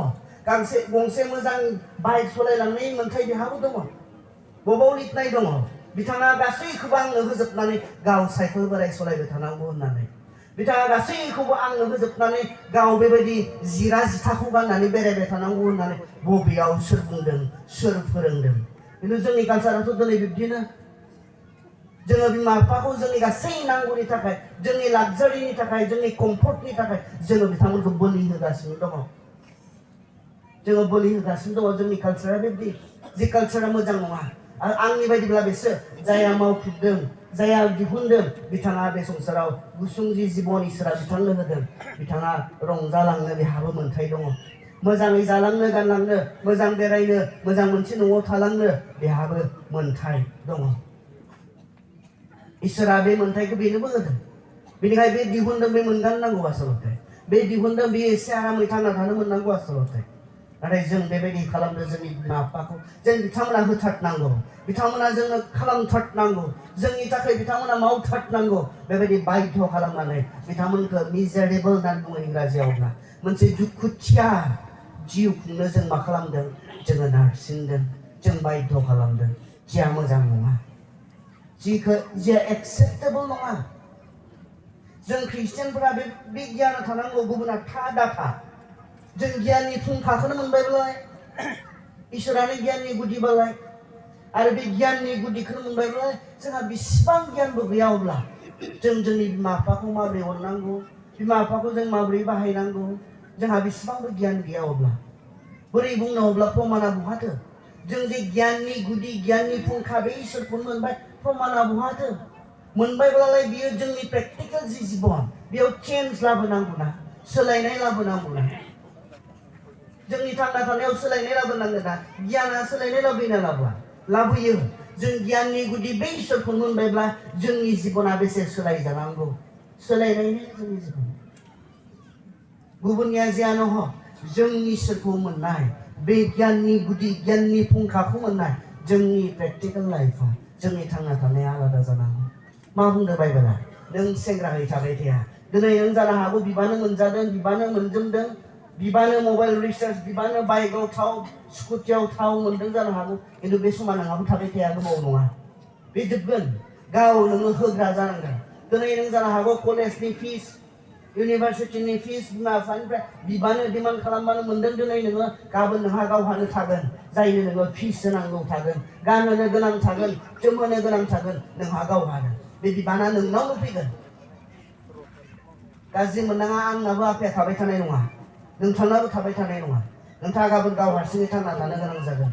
गंसे मोजां बाइक सालायलांनायनि मोन्थाय बेहाबो दङ। बबाव लिरनाय दङ बिथाङा गासैखौबो आंनो होजोबनानै गाव साइकेल बोराय सालायबाय थानांगौ होननानै? बिथाङा गासैखौबो आंनो होजोबनानै गाव बेबायदि जिथाखौ गाननानै बेरायबाय थानांगौ होननानै बबेयाव सोर बुंदों, सोर फोरोंदों? खिन्थु जोंनि कालचाराथ' दिनै बिब्दिनो। जोङो बिमा बिफाखौ जोंनि गासै नांगौनि थाखाय, जोंनि लाक्जारिनि थाखाय, जोंनि कम्फर्टनि थाखाय जोङो बिथांमोनखौ बोलि होगासिनो दङ। जोङो बोलि होगासिनो दङ। जोंनि कालचारा बेबायदि, जि कालचारा मोजां नङा। आरो आंनि बायदिब्ला बिसोर जायहा मावख्रुबदों, जायहा दिहुनदों, बिथाङा बे संसाराव गुसुं जि जिबन इसोरा बिथांनो होदों, बिथाङा रंजालांनो बेहाबो मोन्थाय दङ। मोजाङै जालांनो गानलांनो, मोजां बेरायनो, मोजां मोनसे न'आव थालांनो बेहाबो मोन्थाय दङ। इसोरा बे मोन्थायखौ बेनोबो होदों। बेनिखायनो बे दिहुनदों, बे मोनगाननांगौ आसलते। बे दिहुनदों, बे एसे आरामै थांना थानो मोननांगौ आसलते। नाथाय जों बेबायदि खालामदों जोंनि बिमा बिफाखौ। जों बिथांमोना होथारनांगौ, बिथांमोना जोंनो खालामथारनांगौ, जोंनि थाखाय बिथांमोना मावथारनांगौ। बेबायदि बाध्य खालामनानै बिथांमोनखौ मिजारेबल होननानै बुङो इंराजियावब्ला, मोनसे दुखुथिया जिउ खुंनो जों मा खालामदों? जोङो नारसिनदों, जों बाध्य खालामदों। जिया मोजां नङा, जिया एक्सेप्टेबल नङा। जों ख्रिस्टियानफोरा बे गियाना थानांगौ, गुबुना दाथा। जों गियाननि फुंखाखौनो मोनबायब्लालाय, इसोरानो गियाननि गुदिबालाय, आरो बे गियाननि गुदिखौनो मोनबायब्लालाय जोंहा बेसेबां गियानबो गैया अब्ला जों जोंनि बिमा बिफाखौ माबोरै अननांगौ, बिमा बिफाखौ जों माबोरै बाहायनांगौ, जोंहा बेसेबांबो गियान गैया अब्ला बोरै बुंनो? अब्ला प्रमाना बहाथो? जों जे गियाननि गुदि, गियाननि फुंखा बे इसोरखौनो मोनबाय, प्रमाना बहाथो? मोनबायब्लालाय बियो जोंनि प्रेक्टिकेल जि जिबन बेयाव चेन्ज लाबोनांगौ ना, सोलायनाय लाबोनांगौ ना। जोंनि थांना थानायाव सोलायनाय लाबोनांगोन ना। गियाना सोलायनाय लाबोयोना लाबोयो। जों गियाननि गुदि बे इसोरखौ मोनबायब्ला जोंनि जिबना बेसे सोलायजानांगौ? सोलायनायनि जोंनि जिबन। गुबुननिया जियानो हक जोंनि इसोरखौ मोननाय बे गियाननि गुदि गियाननि फुंखाखौ मोननाय जोंनि प्रेक्टिकेल लाइफआ जोंनि थांना थानाया आलादा जानांगौ। मा बुंदों बाइबेला? नों सेंग्रायै थाबाय थाया। दिनै नों जानो हागौ बिबानो मोनजादों, बिबानो मोनजोबदों, बिबानो मबाइल रिचार्ज, बिबानो बाइकआव थाव, स्कुटियाव थाव मोनदों जानो हागौ। खिन्थु बे समा नोंहाबो थाबाय थाया, गोबाव नङा। बे जोबगोन। गाव नोङो होग्रा जानांगोन। दिनै नों जानो हागौ कलेजनि फिस, इउनिभारसिटिनि फिस बिमा बिफानिफ्राय बिबानो डिमान्ड खालामबानो मोनदों। दिनै नोङो गाबोन नोंहा गावहानो थागोन, जायनो नोङो फिस होनांगौ थागोन, गानहोनो गोनां थागोन, जोमहोनो गोनां थागोन, नोंहा गावहानो बे बिबाना नोंनावनो फैगोन। गाज्रि मोननाङा, आंनाबो आफाया थाबाय थानाय नङा, नोंथांनाबो थाबाय थानाय नङा। नोंथाङा गाबोन गाव हारसिङै थांना थानो गोनां जागोन।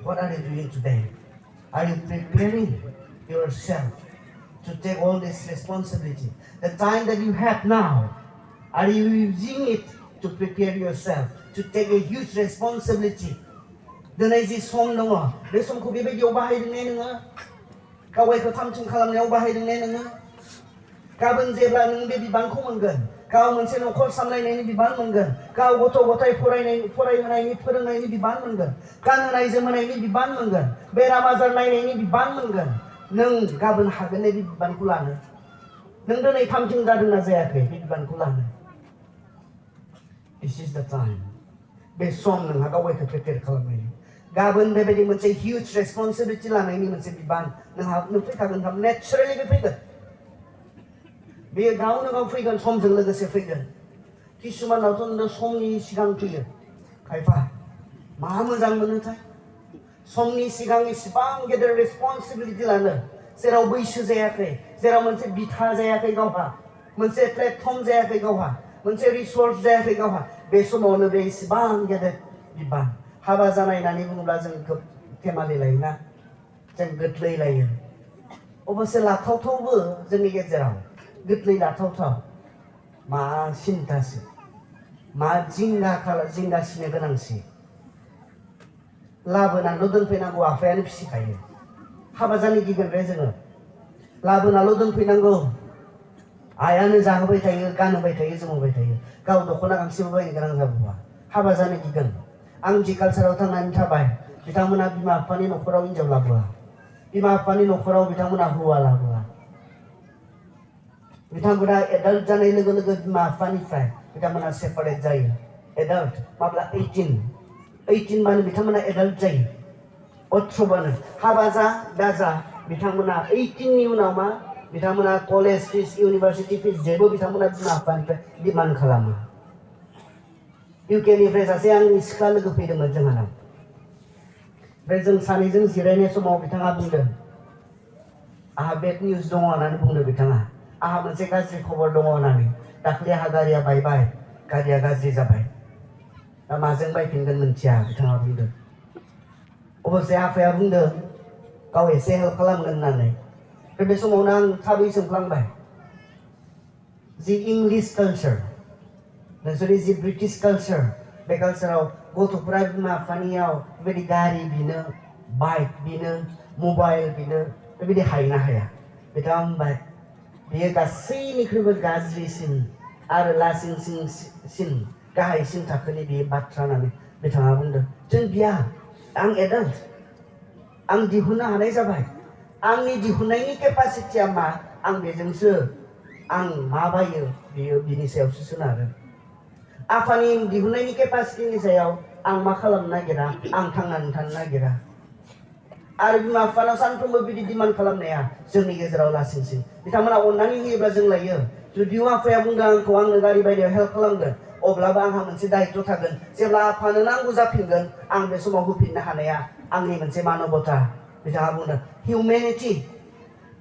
What are you doing today? Are you preparing yourself to take all this responsibility? The time that you have now, are you using it to prepare yourself to take a huge responsibility? दिनै जि सम दङ, बे समखौ बेबायदियाव बाहायदों ने नोङो? गावगायखौ थाम-थिम खालामनायाव बाहायदों ने नोङो? गाबोन जेब्ला नों बे बिबानखौ मोनगोन, गाव मोनसे न'खर सामलायनायनि बिबान मोनगोन, गाव गथ' गथाय फरायहोनायनि फोरोंनायनि बिबान मोनगोन, गानहोनाय जोमहोनायनि बिबान मोनगोन, बेराम आजार नायनायनि बिबान मोनगोन, नों गाबोन हागोन ने बे बिबानखौ लानो? नों दिनै थाम-थिम जादोंना जायाखै बे बिबानखौ लानो? This is the time. बे सम नोंहा गावगायखौ प्रिपेयार खालामनायनि। गाबोन बेबायदि मोनसे हिउज रेसपन्सिबिलिटि लानायनि मोनसे बिबान नोंहा फैखागोन। नेचारेलि बे फैगोन। बेयो गावनो गाव फैगोन, समजों लोगोसे फैगोन। किसुमानावथ' नों समनि सिगां फैयो। खायफा मा मोजां मोनोथाय समनि सिगां इसिबां गेदेर रेसपन्सिबिलिटि लानो, जेराव बैसो जायाखै, जेराव मोनसे बिथा जायाखै गावहा, मोनसे प्लेटफर्म जायाखै गावहा, मोनसे रिसर्स जायाखै गावहा, बे समावनो बे इसिबां गेदेर बिबान। हाबा जानाय होननानै बुङोब्ला जों खोब फेमालि लायोना, जों गोथलै लायो। अबसे लाथावथावबो जोंनि गेजेराव गोथलै लाथावथाव। मा सिन्तासो, मा जिंगासिनो गोनांसि। लाबोनानैल' दोनफैनांगौ, आफायानो फिसिखायो। हाबा जानो गिगोन बे जोङो। लाबोनाल' दोनफैनांगौ, आइयानो जाहोबाय थायो, गानहोबाय थायो, जोमहोबाय थायो। गाव दख'ना गांसेबो बायनो गोनां जाबोआ। हाबा जानो गिगोन। आं जि कालचाराव थांनानै थाबाय, बिथांमोना बिमा बिफानि न'खराव हिनजाव लाबोआ, बिमा बिफानि न'खराव बिथांमोना हौवा लाबोआ। बिथांमोना एडाल्ट जानाय लोगो लोगो बिमा बिफानिफ्राय बिथांमोना सेपारेट जायो। एडाल्ट माब्ला 18 बानो बिथांमोना एडाल्ट जायो। 18 बानो हाबा जा बिथांमोना 18 नि उनाव मा बिथांमोना कलेज फिस, इउनिभारसिटि फिस जेबो बिथांमोना बिमा बिफानिफ्राय डिमान्ड खालामो। इउकेनिफ्राय सासे आंनि सिख्ला लोगो फैदोंमोन जोंहानाव। बे जों सानैजों जिरायनाय समाव बिथाङा बुंदों, आहा बेड निउज दङ होननानै बुंदों बिथाङा। आहा मोनसे गाज्रि खबर दङ होननानै। दाख्लै आहा गारिया बायबाय, गारिया गाज्रि जाबाय। दा माजों बायफिनगोन मिथिया बिथाङा बुंदों। अबसे आफाया बुंदों गाव एसे हेल्प खालामगोन होननानै। बे समावनो आं थाबै सोंफ्लांबाय, जि इंलिश कालचार, नोंसोरनि जि ब्रिटिश कालचार, बे कालचाराव गथ'फोरा बिमा बिफानियाव बेबायदि गारि बिनो, बाइक बिनो, मबाइल बिनो, बेबायदि हायोना हाया? बिथाङा बुंबाय, बेयो गासैनिख्रुइबो गाज्रिसिन आरो लासिंसिन गाहायसिन थाखोनि बे बाथ्रा होननानै बिथाङा बुंदों। जों गैया, आं एडाल्ट, आं दिहुननो हानाय जाबाय। आंनि दिहुननायनि केपासिटिया मा, आं बेजोंसो आं मा बायो बेयो बिनि सायावसो सोनारो। आफानि दिहुननायनि केपासिटिनि सायाव आं मा खालामनो नागिरा, आं थांनानै थानो नागिरा। आरो बिमा बिफानाव सानफ्रोमबो बिदि डिमान्ड खालामनाया जोंनि गेजेराव लासिंसिन। बिथांमोना अननानै होयोब्ला जों लायो। जुदिअ आफाया बुंदों आंखौ आंनो गारि बायनायाव हेल्प खालामगोन, अब्लाबो आंहा मोनसे दायित्व थागोन। जेब्ला आफानो नांगौ जाफिनगोन, आं बे समाव होफिननो हानाया आंनि मोनसे मानबता। बिथाङा बुंदों हिउमेनिटि।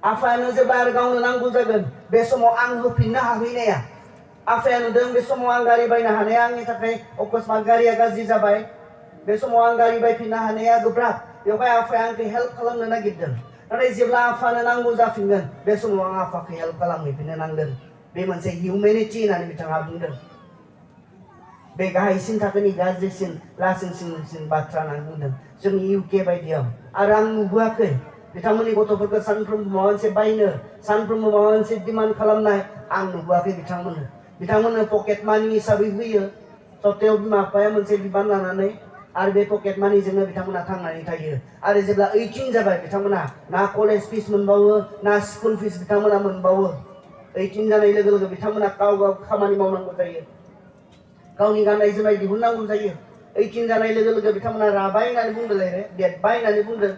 आफायानो जेब्ला आरो गावनो नांगौ जागोन, बे समाव आं होफिननो हाहैनाया। आफाया नुदों बे समाव आं गारि बायनो हानाया आंनि थाखाय अकस्मात गारिया गाज्रि जाबाय, बे समाव आं गारि बायफिननो हानाया गोब्राब। बेवहाय आफाया आंखौ हेल्प खालामनो नागिरदों। नाथाय जेब्ला आफानो नांगौ जाफिनगोन, बे समाव आं आफाखौ हेल्प खालामहैफिननो नांगोन। बे मोनसे हिउमेनिटि होननानै बिथाङा बुंदों। बे गाहायसिन थाखोनि गाज्रिसिन लासिंसिन बाथ्रा होननानै बुंदों जोंनि इउके बायदियाव। आरो आं नुबोआखै बिथांमोननि गथ'फोरखौ सानफ्रोमबो माबा मोनसे बायनो, सानफ्रोमबो माबा मोनसे डिमान्ड खालामनाय आं नुबोआखै बिथांमोननो। बिथांमोननो पकेट मानि हिसाबै होयो सप्तायाव बिमा बिफाया मोनसे बिबान लानानै आरो बे पकेट मानिजोंनो बिथांमोना थांनानै थायो आरो जेब्ला 18 जाबाय बिथांमोना ना कलेज फिस मोनबावो ना स्कुल फिस बिथांमोना मोनबावो 18 जानाय लोगो लोगो बिथांमोना गाव गाव खामानि मावनांगौ जायो गावनि गाननाय जोमनाय दिहुननांगौ जायो 18 जानाय लोगो लोगो बिथांमोना राबाय होननानै बुंदों देरबाय होननानै बुंदों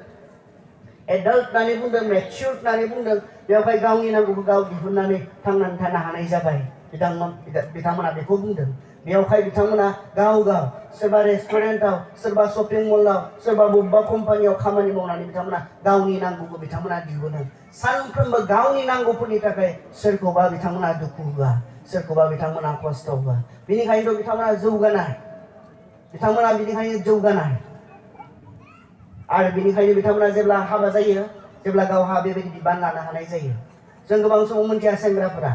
एडाल्ट होननानै बुंदों मेच्युर होननानै बुंदों बेवहाय गावनि नांगौखौ गाव दिहुननानै थांनानै थानो हानाय जाबाय बिथांमोना बेखौ बुंदों बेवहाय बिथांमोना गाव गाव सोरबा रेस्टुरेन्टआव सोरबा शपिं मलाव सोरबा बबेबा कम्पानियाव खामानि मावनानै बिथांमोना गावनि नांगौखौ बिथांमोना दिहुनो सानफ्रोमबो गावनि नांगौफोरनि थाखाय सोरखौबा बिथांमोना दुखु होआ सोरखौबा बिथांमोना खस्थ' होआ बेनिखायनोथ' बिथांमोना जौगानाय आरो बेनिखायनो बिथांमोना जेब्ला हाबा जायो जेब्ला गावहा बेबायदि बिबान लानो हानाय जायो जों गोबां समाव मोनथिया सेंग्राफोरा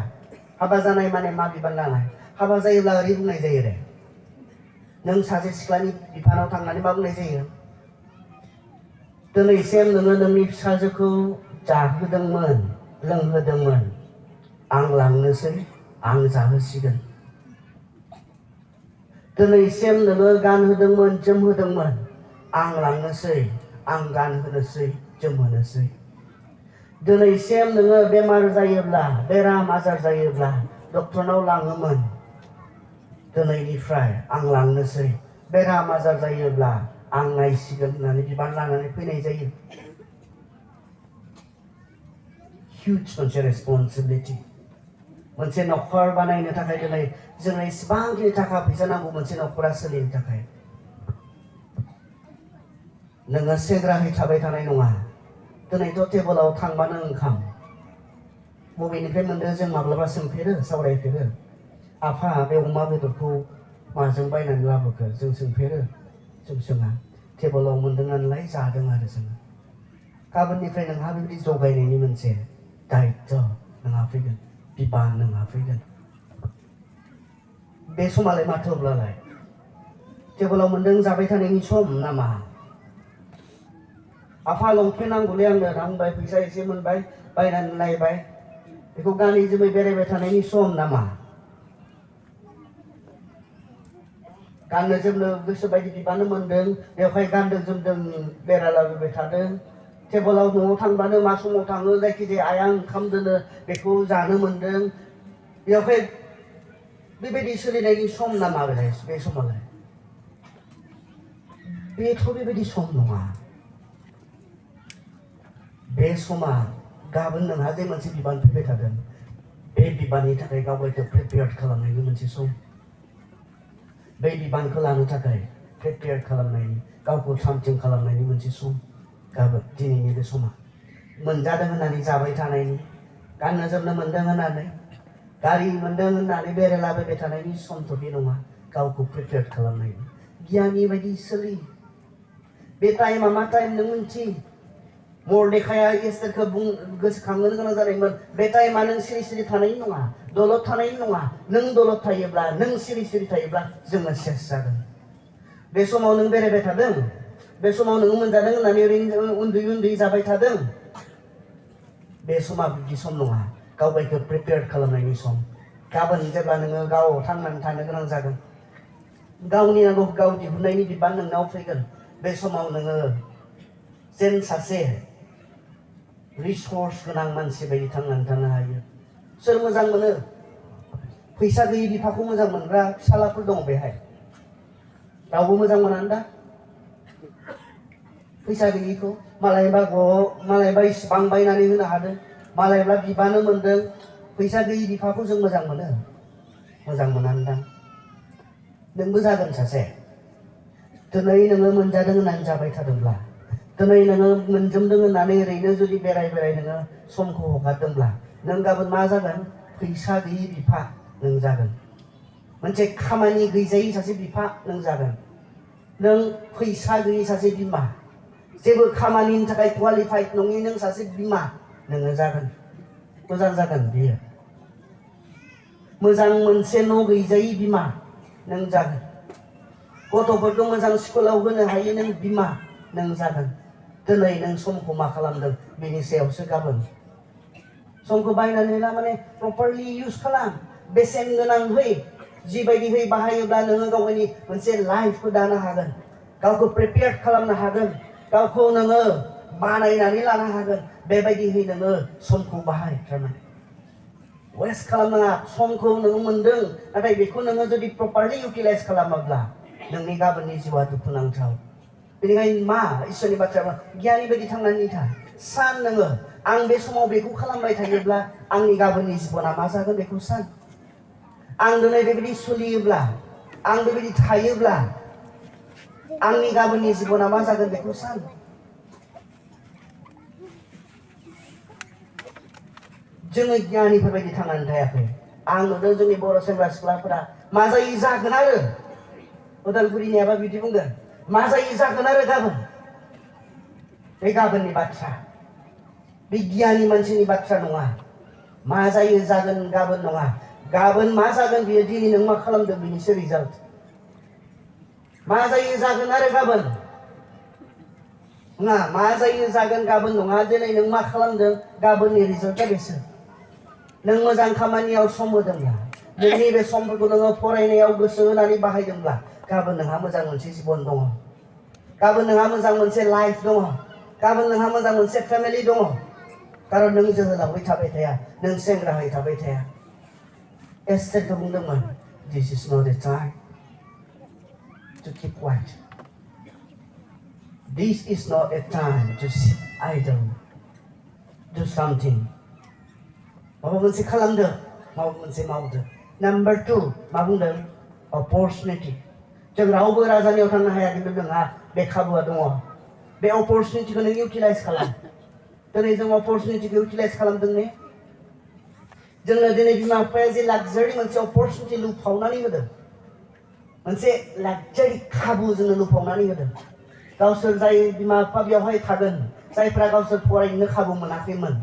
हाबा जानाय माने मा बिबान लानाय हाबा जायोब्ला ओरै बुंनाय जायो रे नों सासे सिख्लानि बिफानाव थांनानै मा बुंनाय जायो दिनैसिम नोङो नोंनि फिसाजोखौ जाहोदोंमोन लोंहोदोंमोन आं लांनोसै आं जाहोसिगोन दिनैसिम नोङो गानहोदोंमोन जोमहोदोंमोन आं लांनोसै आं गानहोनोसै जोमहोनोसै दिनैसिम नोङो बेमार जायोब्ला बेराम आजार जायोब्ला डक्टरनाव लाङोमोन दिनैनिफ्राय आं लांनोसै बेराम आजार जायोब्ला आं नायसिगोन होननानै बिबान लानानै फैनाय जायो हिउज मोनसे रेसपन्सिबिलिटि मोनसे नखर बानायनो थाखाय दिनै जोंनो इसेबांखिनि थाखा फैसा नांगौ मोनसे नखरा सोलिनो थाखाय नोङो सेंग्राहै थाबाय थानाय नङा दिनैथ' टेबोलाव थांबानो ओंखाम बबेनिफ्राय मोनदों जों माब्लाबा सोंफेरो सावरायफेरो आफा बे अमा बेदरखौ माजों बायनानै लाबोखो जों सोंफेरो जों सोङा टेबोलाव मोनदों नालाय जादों आरो जोङो गाबोननिफ्राय नोंहा बेबायदि जगायनायनि मोनसे दायित्व नोंहा फैगोन बिबान नोंहा फैगोन बे समालाय माथोब्लालाय टेबोलाव मोनदों जाबाय थानायनि सम नामा आफा लंपेन्ट नांगौलै आंनो नांबाय फैसा एसे मोनबाय बायनानै लायबाय बेखौ गानै जोमै बेरायबाय थानायनि सम नामा गाननो जोमनो गोसो बायदि बिबान मोनदों बेवहाय गानदों जोमदों बेरायलाबायबाय थादों टेबोलाव न'आव थांबानो मा समाव थाङो जायखिजाया आइया ओंखाम दोनो बेखौ जानो मोनदों बेवहाय बेबायदि सोलिनायनि सम नामा बे समालाय बेथ' बेबायदि सम नङा बे समा गाबोन नोंहा जे मोनसे बिबान फैबाय थादों बे बिबाननि थाखाय गावगायखौ प्रिपेयार खालामनायनि मोनसे सम बे बिबानखौ लानो थाखाय प्रिपेयार खालामनायनि गावखौ थामथिम खालामनायनि मोनसे सम गाबोन दिनैनि बे समा मोनजादों होननानै जाबाय थानायनि गाननो जोमनो मोनदों होननानै गारि मोनदों होननानै बेरायलाबायबाय थानायनि समथ' बे नङा गावखौ प्रिपेयार खालामनायनि गियानि बायदि सोलि बे टाइमा मा टाइम नों मिन्थि मर्देखाया एस्तेरखौ गोसोखांनो गोनां जादोंमोन बे टाइमा नों सिरि सिरि थानायनि नङा दलद थानायनि नङा नों दलद थायोब्ला नों सिरि सिरि थायोब्ला जोङो सेस जागोन बे समाव नों बेरायबाय थादों बे समाव नों मोनजादों होननानै ओरैनो उन्दै जाबाय थादों बे समा बिदि सम नङा गावगायखौ प्रिपेयार खालामनायनि सम गाबोन जेब्ला नोङो गाव थांनानै थानो गोनां जागोन गावनि नांगौखौ गाव दिहुननायनि बिबान नोंनाव फैगोन बे समाव नोङो जेन सासे रिसर्स गोनां मानसि बायदि थांनानै थानो हायो सोर मोजां मोनो फैसा गैयि बिफाखौ मोजां मोनग्रा फिसालाफोर दं बेहाय रावबो मोजां मोनानो दा फैसा गैयिखौ मालायबा इसिबां बायनानै होनो हादों मालायबा बिबानो मोनदों फैसा गैयि बिफाखौ जों मोजां मोनानो दा नोंबो जागोन सासे दिनै नोङो मोनजादों होननानै जाबाय थादोंब्ला दिनै नोङो मोनजोबदों होननानै ओरैनो जुदि बेराय नोङो समखौ हगारदोंब्ला नों गाबोन मा जागोन फैसा गैयि बिफा नों जागोन मोनसे खामानि गैजायै सासे बिफा नों जागोन नों फैसा गैयि सासे बिमा जेबो खामानिनि थाखाय क्वालिफाइड नङि नों सासे बिमा नोङो जागोन मोजां जागोन बियो मोजां मोनसे न' गैजायै बिमा नों जागोन गथ'फोरखौ मोजां स्कुलाव होनो हायो नों बिमा नों जागोन दिनै नों समखौ मा खालामदों बेनि सायावसो गाबोन समखौ बायनानै ला माने प्रपारलि इउज खालाम बेसेन गोनांहै जिबायदिहै बाहायोब्ला नोङो गावनि मोनसे लाइफखौ दानो हागोन, गावखौ प्रिपेयार खालामनो हागोन, गावखौ नोङो बानायनानै लानो हागोन, बेबायदिहै नोङो समखौ बाहाय। थारमाने वेस्ट खालामनाङा। समखौ नोङो मोन्दों, नाथाय बेखौ नोङो जुदि प्रपारलि इउटिलाइज खालामाब्ला नोंनि गाबोननि जिउआ दुखुनांथाव। बेनिखायनो मा इसोरनि बाथ्राया गियानि बायदि थांनानै था। सान नोङो आं बे समाव बेखौ खालामबाय थायोब्ला आंनि गाबोननि जिबना मा जागोन बेखौ सान। आं दिनै बेबायदि सोलियोब्ला, आं बेबायदि थायोब्ला आंनि गाबोननि जिबना मा जागोन बेखौ सान। जोङो गियानिफोरबायदि थांनानै थायाखै। आं नुदों जोंनि बर' सेंग्रा सिख्लाफोरा मा जायो जागोन आरो। उदालगुरिनियाबा बिदि बुंगोन, मा जायो जागोन आरो गाबोन। बे गाबोननि बाथ्रा, बे गियानि मानसिनि बाथ्रा नङा। मा जायो जागोन गाबोन नङा। गाबोन मा जागोन बियो दिनै नों मा खालामदों बिनिसो रिजाल्ट। मा जायो जागोन आरो गाबोन नङा। मा जायो जागोन गाबोन नङा। दिनै नों मा खालामदों गाबोननि रिजाल्टआ बेसो। नों मोजां खामानियाव सम होदोंब्ला, नोंनि बे समफोरखौ नोङो फरायनायाव गोसो होनानै बाहायदोंब्ला गाबोन नोंहा मोजां मोनसे जिबन दङ। गाबोन नोंहा मोजां मोनसे लाइफ दङ। गाबोन नोंहा मोजां मोनसे फेमिलि दङ। खारन नों जोहोलावै थाबाय थाया, नों सेंग्राहै थाबाय थाया। एस्थेरखौ बुंदोंमोन, this is not a time to keep quiet. This is not a time to sit idle. Do something. माबा मोनसे खालामदो, माबा मोनसे मावदो। नाम्बार 2 मा बुंदों? अपरचुनिटि। जों रावबो राजानियाव थांनो हाया, खिन्थु नोंहा बे खाबुआ दङ। बे अपरचुनिटिखौ नों इउटिलाइज खालाम। दिनै जों अपरचुनिटिखौ इउटिलाइज खालामदों ने? जोंनो दिनै बिमा बिफाया जे लाक्जारि मोनसे अपरचुनिटि लुफावनानै होदों, मोनसे लाक्जारि खाबु जोंनो लुफावनानै होदों। गावसोर जाय बिमा बिफा बेवहाय थागोन, जायफ्रा गावसोर फरायनो खाबु मोनाखैमोन,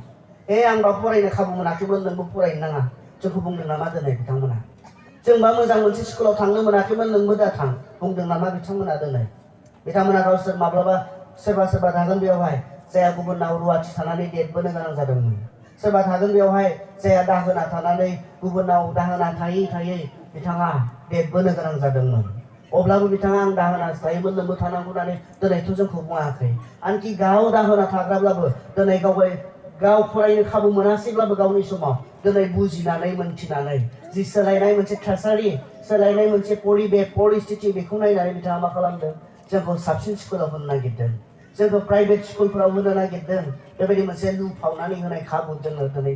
आंबा फरायनो खाबु मोनाखैमोन, नोंबो फरायनो नाङा, जोंखौ बुंदों नामा दिनै बिथांमोना? जोंबा मोजां मोनसे स्कुलाव थांनो मोनाखैमोन, नोंबो दा थां, बुंदों नामा बिथांमोना दिनै? बिथांमोना गावसोर माब्लाबा सोरबा सोरबा थागोन बेवहाय जायहा गुबुनाव रुवाथि थानानै देरबोनो गोनां जादोंमोन। सोरबा थागोन बेवहाय जायहा दाहोना थानानै गुबुनाव दाहोना थायै थायै बिथाङा देरबोनो गोनां जादोंमोन। अब्लाबो बिथाङा आं दाहोना थायोमोन, नोंबो थानांगौ होननानै दिनैथ' जोंखौ बुङाखै। आनखि गाव दाहोना थाग्राब्लाबो दिनै गाव फरायनो खाबु मोनासैब्लाबो गावनि समाव दिनै बुजिनानै मोनथिनानै जि सोलायनाय मोनसे थासारि, सोलायनाय मोनसे परिबेस परिस्थिति, बेखौ नायनानै बिथाङा मा खालामदों? जोंखौ साबसिन स्कुलाव होनो नागिरदों, जोंखौ प्राइभेट स्कुलफोराव होनो नागिरदों। बेबायदि मोनसे लुफावनानै होनाय खाबु जोङो दिनै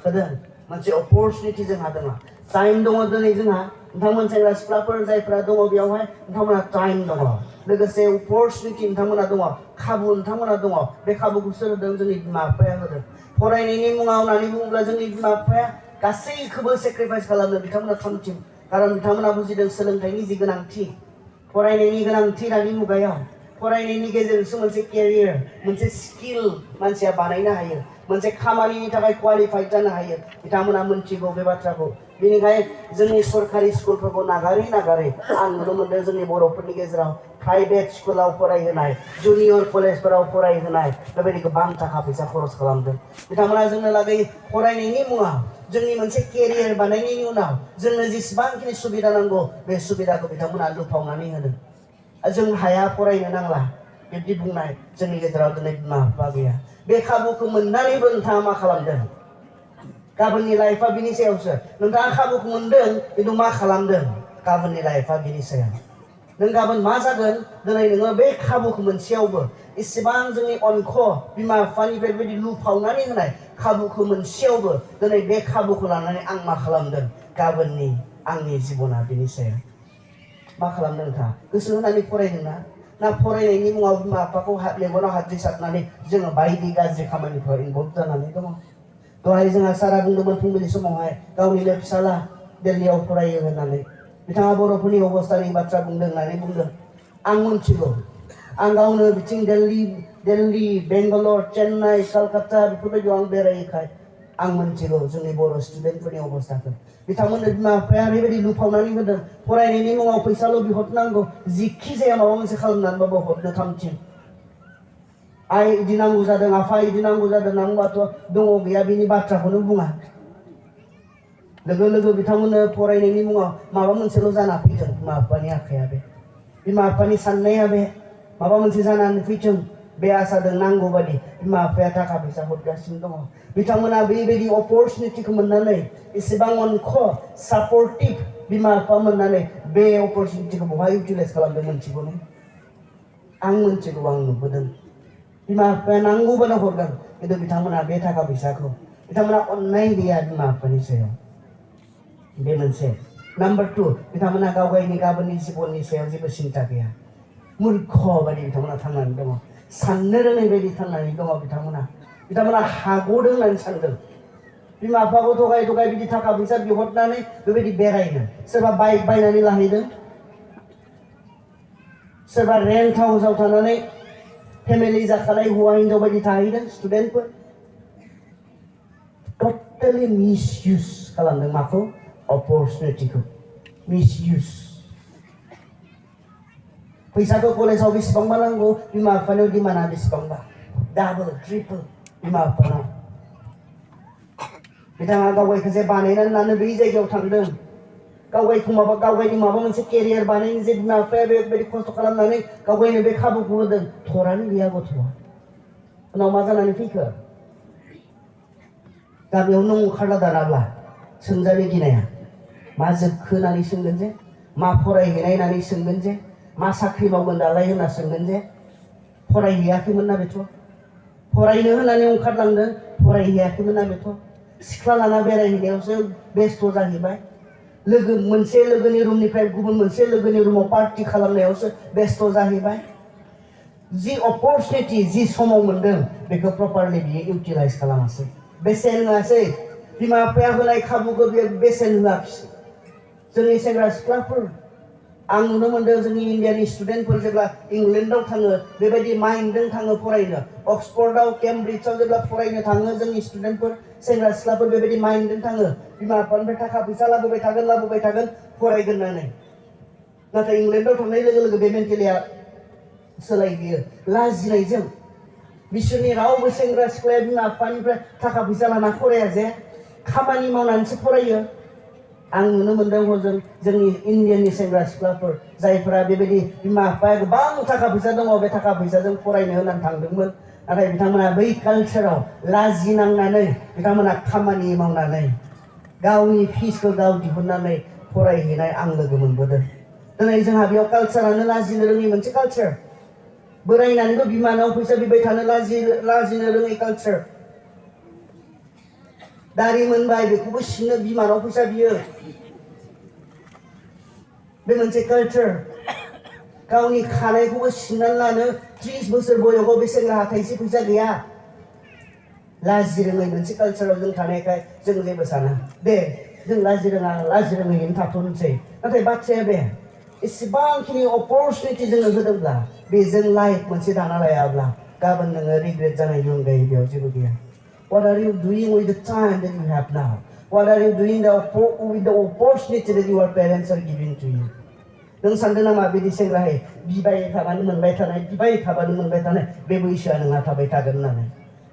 होदों। मोनसे अपरचुनिटि जोंहा दङ, टाइम दङ। दिनै जोंहा नोंथांमोन सेंग्रा सिख्लाफोर जायफ्रा दङ बेवहाय, नोंथांमोनहा टाइम दङ, लोगोसे अपरचुनिटि नोंथांमोनहा दङ, खाबु नोंथांमोनहा दङ। बे खाबुखौ सोर होदों? जोंनि बिमा बिफाया होदों। फरायनायनि मुङाव होननानै बुङोब्ला जोंनि बिमा बिफाया गासैखौबो सेक्रिफाइस खालामदों। बिथांमोना थामथिम, खारन बिथांमोना बुजिदों सोलोंथाइनि जि गोनांथि, फरायनायनि गोनांथि दानि मुगायाव। फरायनायनि गेजेरजोंसो मोनसे केरियार, मोनसे स्किल मानसिया बानायनो हायो, मोनसे खामानिनि थाखाय क्वालिफाइड जानो हायो। बिथांमोना मोनथिगौ बे बाथ्राखौ। बेनिखायनो जोंनि सरकारि स्कुलफोरखौ नागारै नागारै आं नुनो मोनदों जोंनि बर'फोरनि गेजेराव प्राइभेट स्कुलाव फरायहोनाय, जुनियर कलेजफोराव फरायहोनाय, बेबायदि गोबां थाखा फैसा खरस खालामदों। बिथांमोना जोंनो लागै फरायनायनि मुङाव, जोंनि मोनसे केरियार बानायनायनि उनाव जोंनो जेसेबांखिनि सुबिदा नांगौ, बे सुबिदाखौ बिथांमोना लुफावनानै होदों। जों हाया, फरायनो नांला, बिब्दि बुंनाय जोंनि गेजेराव दिनै बिमा बिफा गैया। बे खाबुखौ मोननानैबो नोंथाङा मा खालामदों? गाबोननि लाइफआ बिनि सायावसो। नोंथाङा खाबुखौ मोनदों, खिन्थु मा खालामदों? गाबोननि लाइफआ बिनि सायाव। नों गाबोन मा जागोन? दिनै नोङो बे खाबुखौ मोनसेयावबो इसेबां जोंनि अनख बिमा बिफानिफ्राय बेबायदि लुफावनानै होनाय खाबुखौ मोनसेयावबो दिनै बे खाबुखौ लानानै आं मा खालामदों? गाबोननि आंनि जिबना बिनि सायाव। मा खालामदों नोंथाङा? गोसो होनानै फरायदोंना? ना फरायनायनि मुङाव बिमा बिफाखौ मेगनाव हाद्रि सारनानै जोङो बायदि गाज्रि खामानिफोराव इनभल्भ जानानै दङ? दहाय जोंहा सारा बुंदोंमोन फुंबिलि समावहाय गावनिनो फिसाला दिल्लीयाव फरायो होननानै। बिथाङा बर'फोरनि अबस्थानि बाथ्रा बुंदों होननानै बुंदों। आं मोनथिगौ, आं गावनो बिथिं दिल्ली, बेंगालर, चेन्नाइ, कलकाता बेफोरबायदियाव आं बेरायैखाय आं मोनथिगौ जोंनि बर' स्टुडेन्टफोरनि अबस्थाखौ। बिथांमोननो बिमा बिफाया ओरैबायदि लुफावनानै होदों, फरायनायनि मुङाव फैसाल' बिहरनांगौ, जिखि जाया माबा मोनसे खालामनानैबाबो हरनो थामथिम। आइ इदि नांगौ जादों, आफा इदि नांगौ जादों, नांगौबाथ' दङ गैया बिनि बाथ्राखौनो बुङा। लोगो लोगो बिथांमोननो फरायनायनि मुङाव माबा मोनसेल' जाना फैथों बिमा बिफानि आखाया बे बिमा बिफानि साननाया बे माबा मोनसे जानानै फैथों बे आसाजों नांगौ बादि बिमा बिफाया थाखा फैसा हरगासिनो दङ बिथांमोना बेबायदि अपरचुनिटिखौ मोननानै एसेबां अनख सापर्टिभ बिमा बिफा मोननानै बे अपरचुनिटिखौ बहाय इउटिलाइज खालामदों मोनथिगौनो आं मोनथिगौ आं नुबोदों बिमा बिफाया नांगौबानो हरगोन खिन्थु बिथांमोना बे थाखा फैसाखौ बिथांमोना अननाय गैया बिमा बिफानि सायाव बे मोनसे नाम्बार 2 बिथांमोना गाव गावनि गाबोननि जिबननि सायाव जेबो सिन्था गैया मूर्ख बायदि बिथांमोना थांनानै दङ साननो रोङै बायदि थांनानै दङ बिथांमोना हागौदों होननानै सानदों बिमा बिफाखौ थगाय थगाय बिदि थाखा फैसा बिहरनानै बेबायदि बेरायनो सोरबा बाइक बायनानै लाहैदों सोरबा रेन्ट हाउसाव थानानै फेमिलि जाखानाय हौवा हिन्जाव बायदि थाहैदों स्टुडेन्टफोर टटेलि मिसइउज खालामदों माखौ अपरचुनिटिखौ मिसइउज फैसाखौ कलेजाव बेसेबांबा नांगौ बिमा बिफानियाव डिमान्डआ बेसेबांबा डाबल ट्रिपल बिमा बिफानाव बिथाङा गावगायखौ जे बानायनानै लानो बै जायगायाव थांदों गावगायखौ गावगायनि माबा मोनसे केरियार बानायनो जे बिमा बिफाया बेबायदि खस्थ' खालामनानै गावगायनो बे खाबुखौ होदों थरानो गैया गथ'आ उनाव मा जानानै फैखो गामियाव नों ओंखारना दानाब्ला सोंजानो गिनाया मा जोबखो होननानै सोंगोन जे मा फरायहैनाय होननानै सोंगोन जे मा साख्रि मावगोन दालाय होनना सोंगोन जे फरायहैयाखैमोन ना बेथ' फरायनो होननानै ओंखारलांदों फरायहैयाखैमोन ना बेथ' सिख्ला लाना बेरायहैनायावसो बेस्थ' जाहैबाय मोनसे लोगोनि रुमनिफ्राय गुबुन मोनसे लोगोनि रुमाव पार्टि खालामनायावसो बेस्थ' जाहैबाय जि अपरचुनिटि जि समाव मोनदों बेखौ प्रपारलि बियो इउटिलाइज खालामासै बेसेन होआसै बिमा बिफाया होनाय खाबुखौ बियो बेसेन होआखिसै जोंनि सेंग्रा सिख्लाफोर आं नुनो मोनदों जोंनि इण्डियानि स्टुडेन्टफोर जेब्ला इंलेन्डआव थाङो बेबायदि माइन्डजों थाङो फरायनो अक्सफर्डआव केम्ब्रिजआव जेब्ला फरायनो थाङो जोंनि स्टुडेन्टफोर सेंग्रा सिख्लाफोर बेबायदि माइन्डजों थाङो बिमा बिफानिफ्राय थाखा फैसा लाबोबाय थागोन फरायगोन होननानै नाथाय इंलेन्डआव थांनाय लोगो लोगो बे मेन्टेलिया सोलायहैयो लाजिनायजों बिसोरनि रावबो सेंग्रा सिख्लाया बिमा बिफानिफ्राय थाखा फैसा लाना फराया जे खामानि मावनानैसो फरायो आं नुनो मोनदों हजों जोंनि इण्डियानि सेंग्रा सिख्लाफोर जायफोरा बेबायदि बिमा बिफाया गोबां थाखा फैसा दङ बे थाखा फैसाजों फरायनो होननानै थांदोंमोन नाथाय बिथांमोना बै कालचाराव लाजिनांनानै बिथांमोना खामानि मावनानै गावनि फिसखौ गाव दिहुननानै फरायहैनाय आं लोगो मोनबोदों दिनै जोंहा बेयाव कालचारानो लाजिनो रोङै मोनसे कालचार बोरायनानैबो बिमानाव फैसा बिबाय थानो लाजिनो रोङै कालचार दारि मोनबाय बेखौबो सिनो बिमानाव फैसा बियो बे मोनसे कालचार गावनि खानायखौबो सिननानै लानो 30 बोसोर बयसआव बे सेंग्राहा थाइसे फैसा गैया लाजि रोङै मोनसे कालचाराव जों थानायखाय जों जेबो साना दे जों लाजि रोङैनो थाथ'नोसै नाथाय बाथ्राया बे एसेबांखिनि अपरचुनिटि जोंनो होदोंब्ला बेजों लाइफ मोनसे दाना लायाब्ला गाबोन नोङो रिग्रेट जानायनि अनगायै बेयाव जेबो गैया What are you doing with the time that you have now? What are you doing with the opportunity that your parents are giving to you? नों सानदों नामा बिदि सेंग्राहै बिबाय थाबानो मोनबाय थानाय बे बैसोआ नोंहा थाबाय थागोन होननानै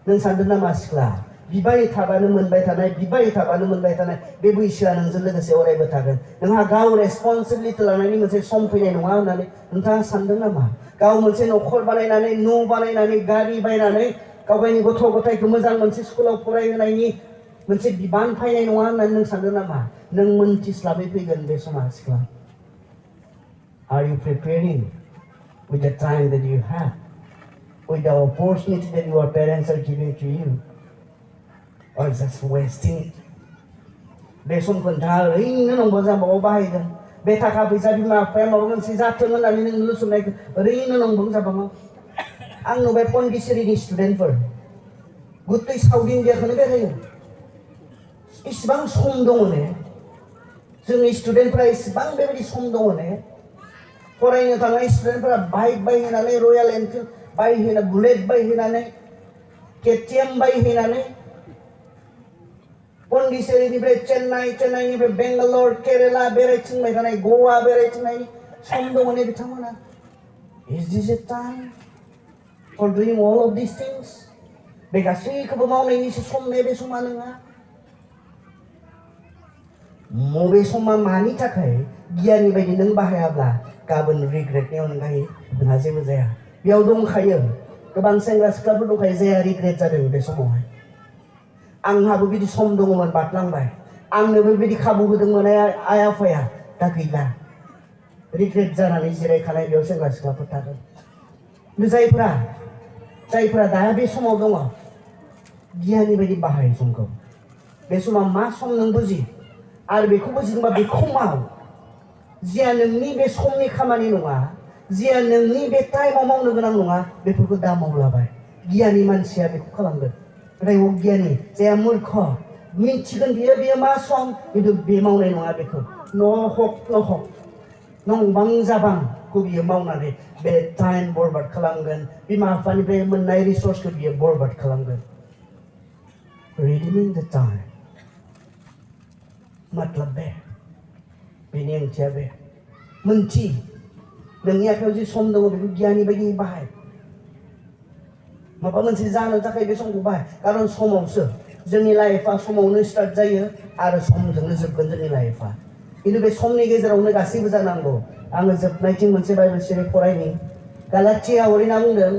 नों सानदों नामा सिख्ला बिबाय थाबानो मोनबाय थानाय बे बैसोआ नोंजों लोगोसे अरायबो थागोन नोंहा गाव रेसपन्सिबिलिटि लानायनि मोनसे सम फैनाय नङा होननानै नोंथाङा सानदों नामा गाव मोनसे न'खर बानायनानै न' बानायनानै गारि बायनानै गावगायनि गथ' गथायखौ मोजां मोनसे स्कुलाव फरायहोनायनि मोनसे बिबान फैनाय नङा होननानै नों सानदों नामा नों मोनथिस्लाबै फैगोन बे समा सिख्ला Are you preparing with the time that you have with the opportunity that your parents are giving to you or just wasting it बे समखौ नोंथाङा ओरैनो नंबा जाबाव बाहायगोन बे थाखा फैसा बिमा बिफाया माबा मोनसे जाथों होननानै नों लुसुमनायखौ ओरैनो नंबां जाबाङो आं नुबाय पन्डिचेरिनि स्टुडेन्टफोर गुतै साउथ इण्डियाखौनो बेरायो इसिबां सम दङ ने जोंनि स्टुडेन्टफोरा इसिबां बेबायदि सम दङ ने फरायनो थांनाय स्टुडेन्टफोरा बाइक बायहैनानै रयेल एनफिल्ड बायहैनानै बुलेट बायहैनानै केटिएम बायहैनानै पन्डिचेरिनिफ्राय चेन्नाइनिफ्राय बेंगालर केरेला बेरायथिंबाय थानाय गवा बेरायथिंनायनि सम दङ ने बिथांमोना Is this a time for doing all of these things? बे गासैखौबो मावनायनिसो सम ने बे समा नोंहा मबे समा मानि थाखाय गियाननि बायदि नों बाहायाब्ला गाबोन रिग्रेटनि अनगायै नोंहा जेबो जाया। बेयाव दंखायो गोबां सेंग्रा सिख्लाफोर दंखायो जायहा रिग्रेट जादों बे समावहाय। आंहाबो बिदि सम दङमोन बारलांबाय, आंनोबो बिदि खाबु होदोंमोन आइ आफाया, दा गैला। रिग्रेट जानानै जिरायखानाय बेयाव सेंग्रा सिख्लाफोर थागोन। जायफोरा दा बे समाव दङ, गियाननि बायदि बाहाय समखौ। बे समाव मा सम नों बुजि आरो बेखौ बुजिदोंबा बेखौ माव। जिया नोंनि बे समनि खामानि नङा, जिया नोंनि बे टाइमाव मावनो गोनां नङा, बेफोरखौ दा मावलाबाय। गियानि मानसिया बेखौ खालामगोन। नाथाय अगियानि जायहा मूर्ख मिथिगोन बियो मा सम, खिन्थु बे मावनाय नङा बेखौ। न' नंबां जाबांखौ बियो मावनानै बे टाइम बरबाद खालामगोन। बिमा बिफानिफ्राय मोननाय रिसर्सखौ बियो बरबाद खालामगोन। रिडिमिं द टाइम मतलब बेनि ओंथिया बे। मोनथि नोंनि आखायाव जि सम दङ बेखौ गियाननि बायदि बाहाय। माबा मोनसे जानो थाखाय बे समखौ बाहाय। खारन समावसो जोंनि लाइफआ समावनो स्टार्ट जायो आरो समजोंनो जोबगोन जोंनि लाइफआ। खिन्थु बे समनि गेजेरावनो गासैबो जानांगौ। आङो जोबनायथिं मोनसे बाइबेल सिरि फरायनि। गालातिया ओरै होनना बुंदों,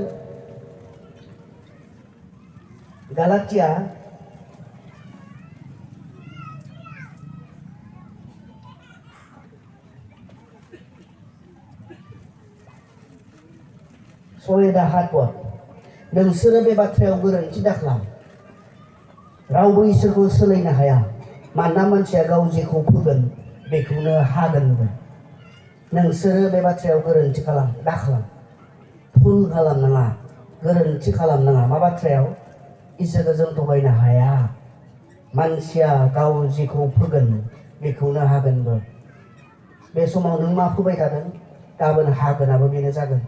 गालातिया सयदा हातवा, नोंसोरो बे बाथ्रायाव गोरोन्थि दाखालाम। रावबो इसोरखौ सोलायनो हाया, मानोना मानसिया गाव जेखौ फोगोन बेखौनो हागोनबो। नोंसोरो बे बाथ्रायाव गोरोन्थि दाखालाम, भुल खालामनाङा, गोरोन्थि खालामनाङा। मा बाथ्रायाव? इसोरखौ जों थगायनो हाया। मानसिया गाव जेखौ फोगोन बेखौनो हागोनबो। बे समाव नों मा फोबाय थादों, गाबोन हागोनाबो बेनो जागोन।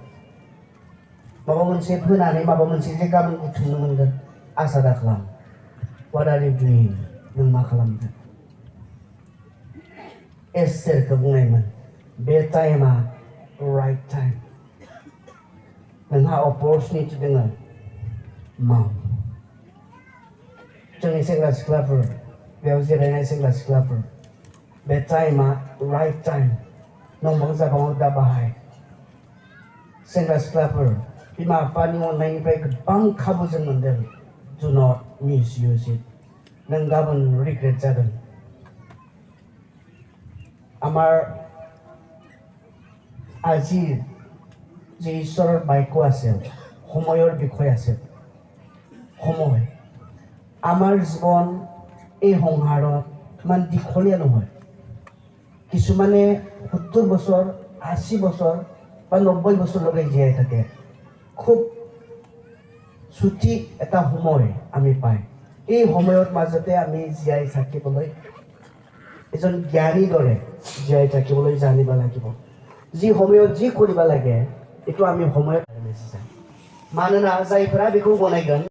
माबा मोनसे फोनानै माबा मोनसे जे गाबोन बुथुमनो मोनगोन आसा दाखालाम। What are you doing? नों मा खालामदों? एस्तेरखौ बुंनायमोन, बे टाइमा राइट टाइम। नोंहा अपरचुनिटि दङ, माव। जोंनि सेंग्रा सिख्लाफोर, बेयाव जिरायनाय सेंग्रा सिख्लाफोर, बे टाइमा राइट टाइम। नंबां जाबाङाव दा बाहाय। सेंग्रा सिख्लाफोर, बिमा बिफानि अननायनिफ्राय गोबां खाबु जों मोनदों। Do not misuse it. नों गाबोन रिग्रेट जागोन। আমাৰ আজিৰ যে ঈশ্বৰৰ বাক্য আছে, সময়ৰ বিষয় আছে। সময় আমাৰ জীৱন এই সংসাৰত ইমান দীঘলীয়া নহয়। কিছুমানে 70 বছৰ, 80 বছৰ বা 90 বছৰলৈকে জীয়াই থাকে। খুব ছুটি এটা সময় আমি পাই। এই সময়ৰ মাজতে আমি জীয়াই থাকিবলৈ, এজন জ্ঞানীৰ দৰে জীয়াই থাকিবলৈ জানিব লাগিব। যি সময়ত যি কৰিব লাগে, এইটো আমি সময়ত। मानोना जायफोरा बेखौ गनायगोन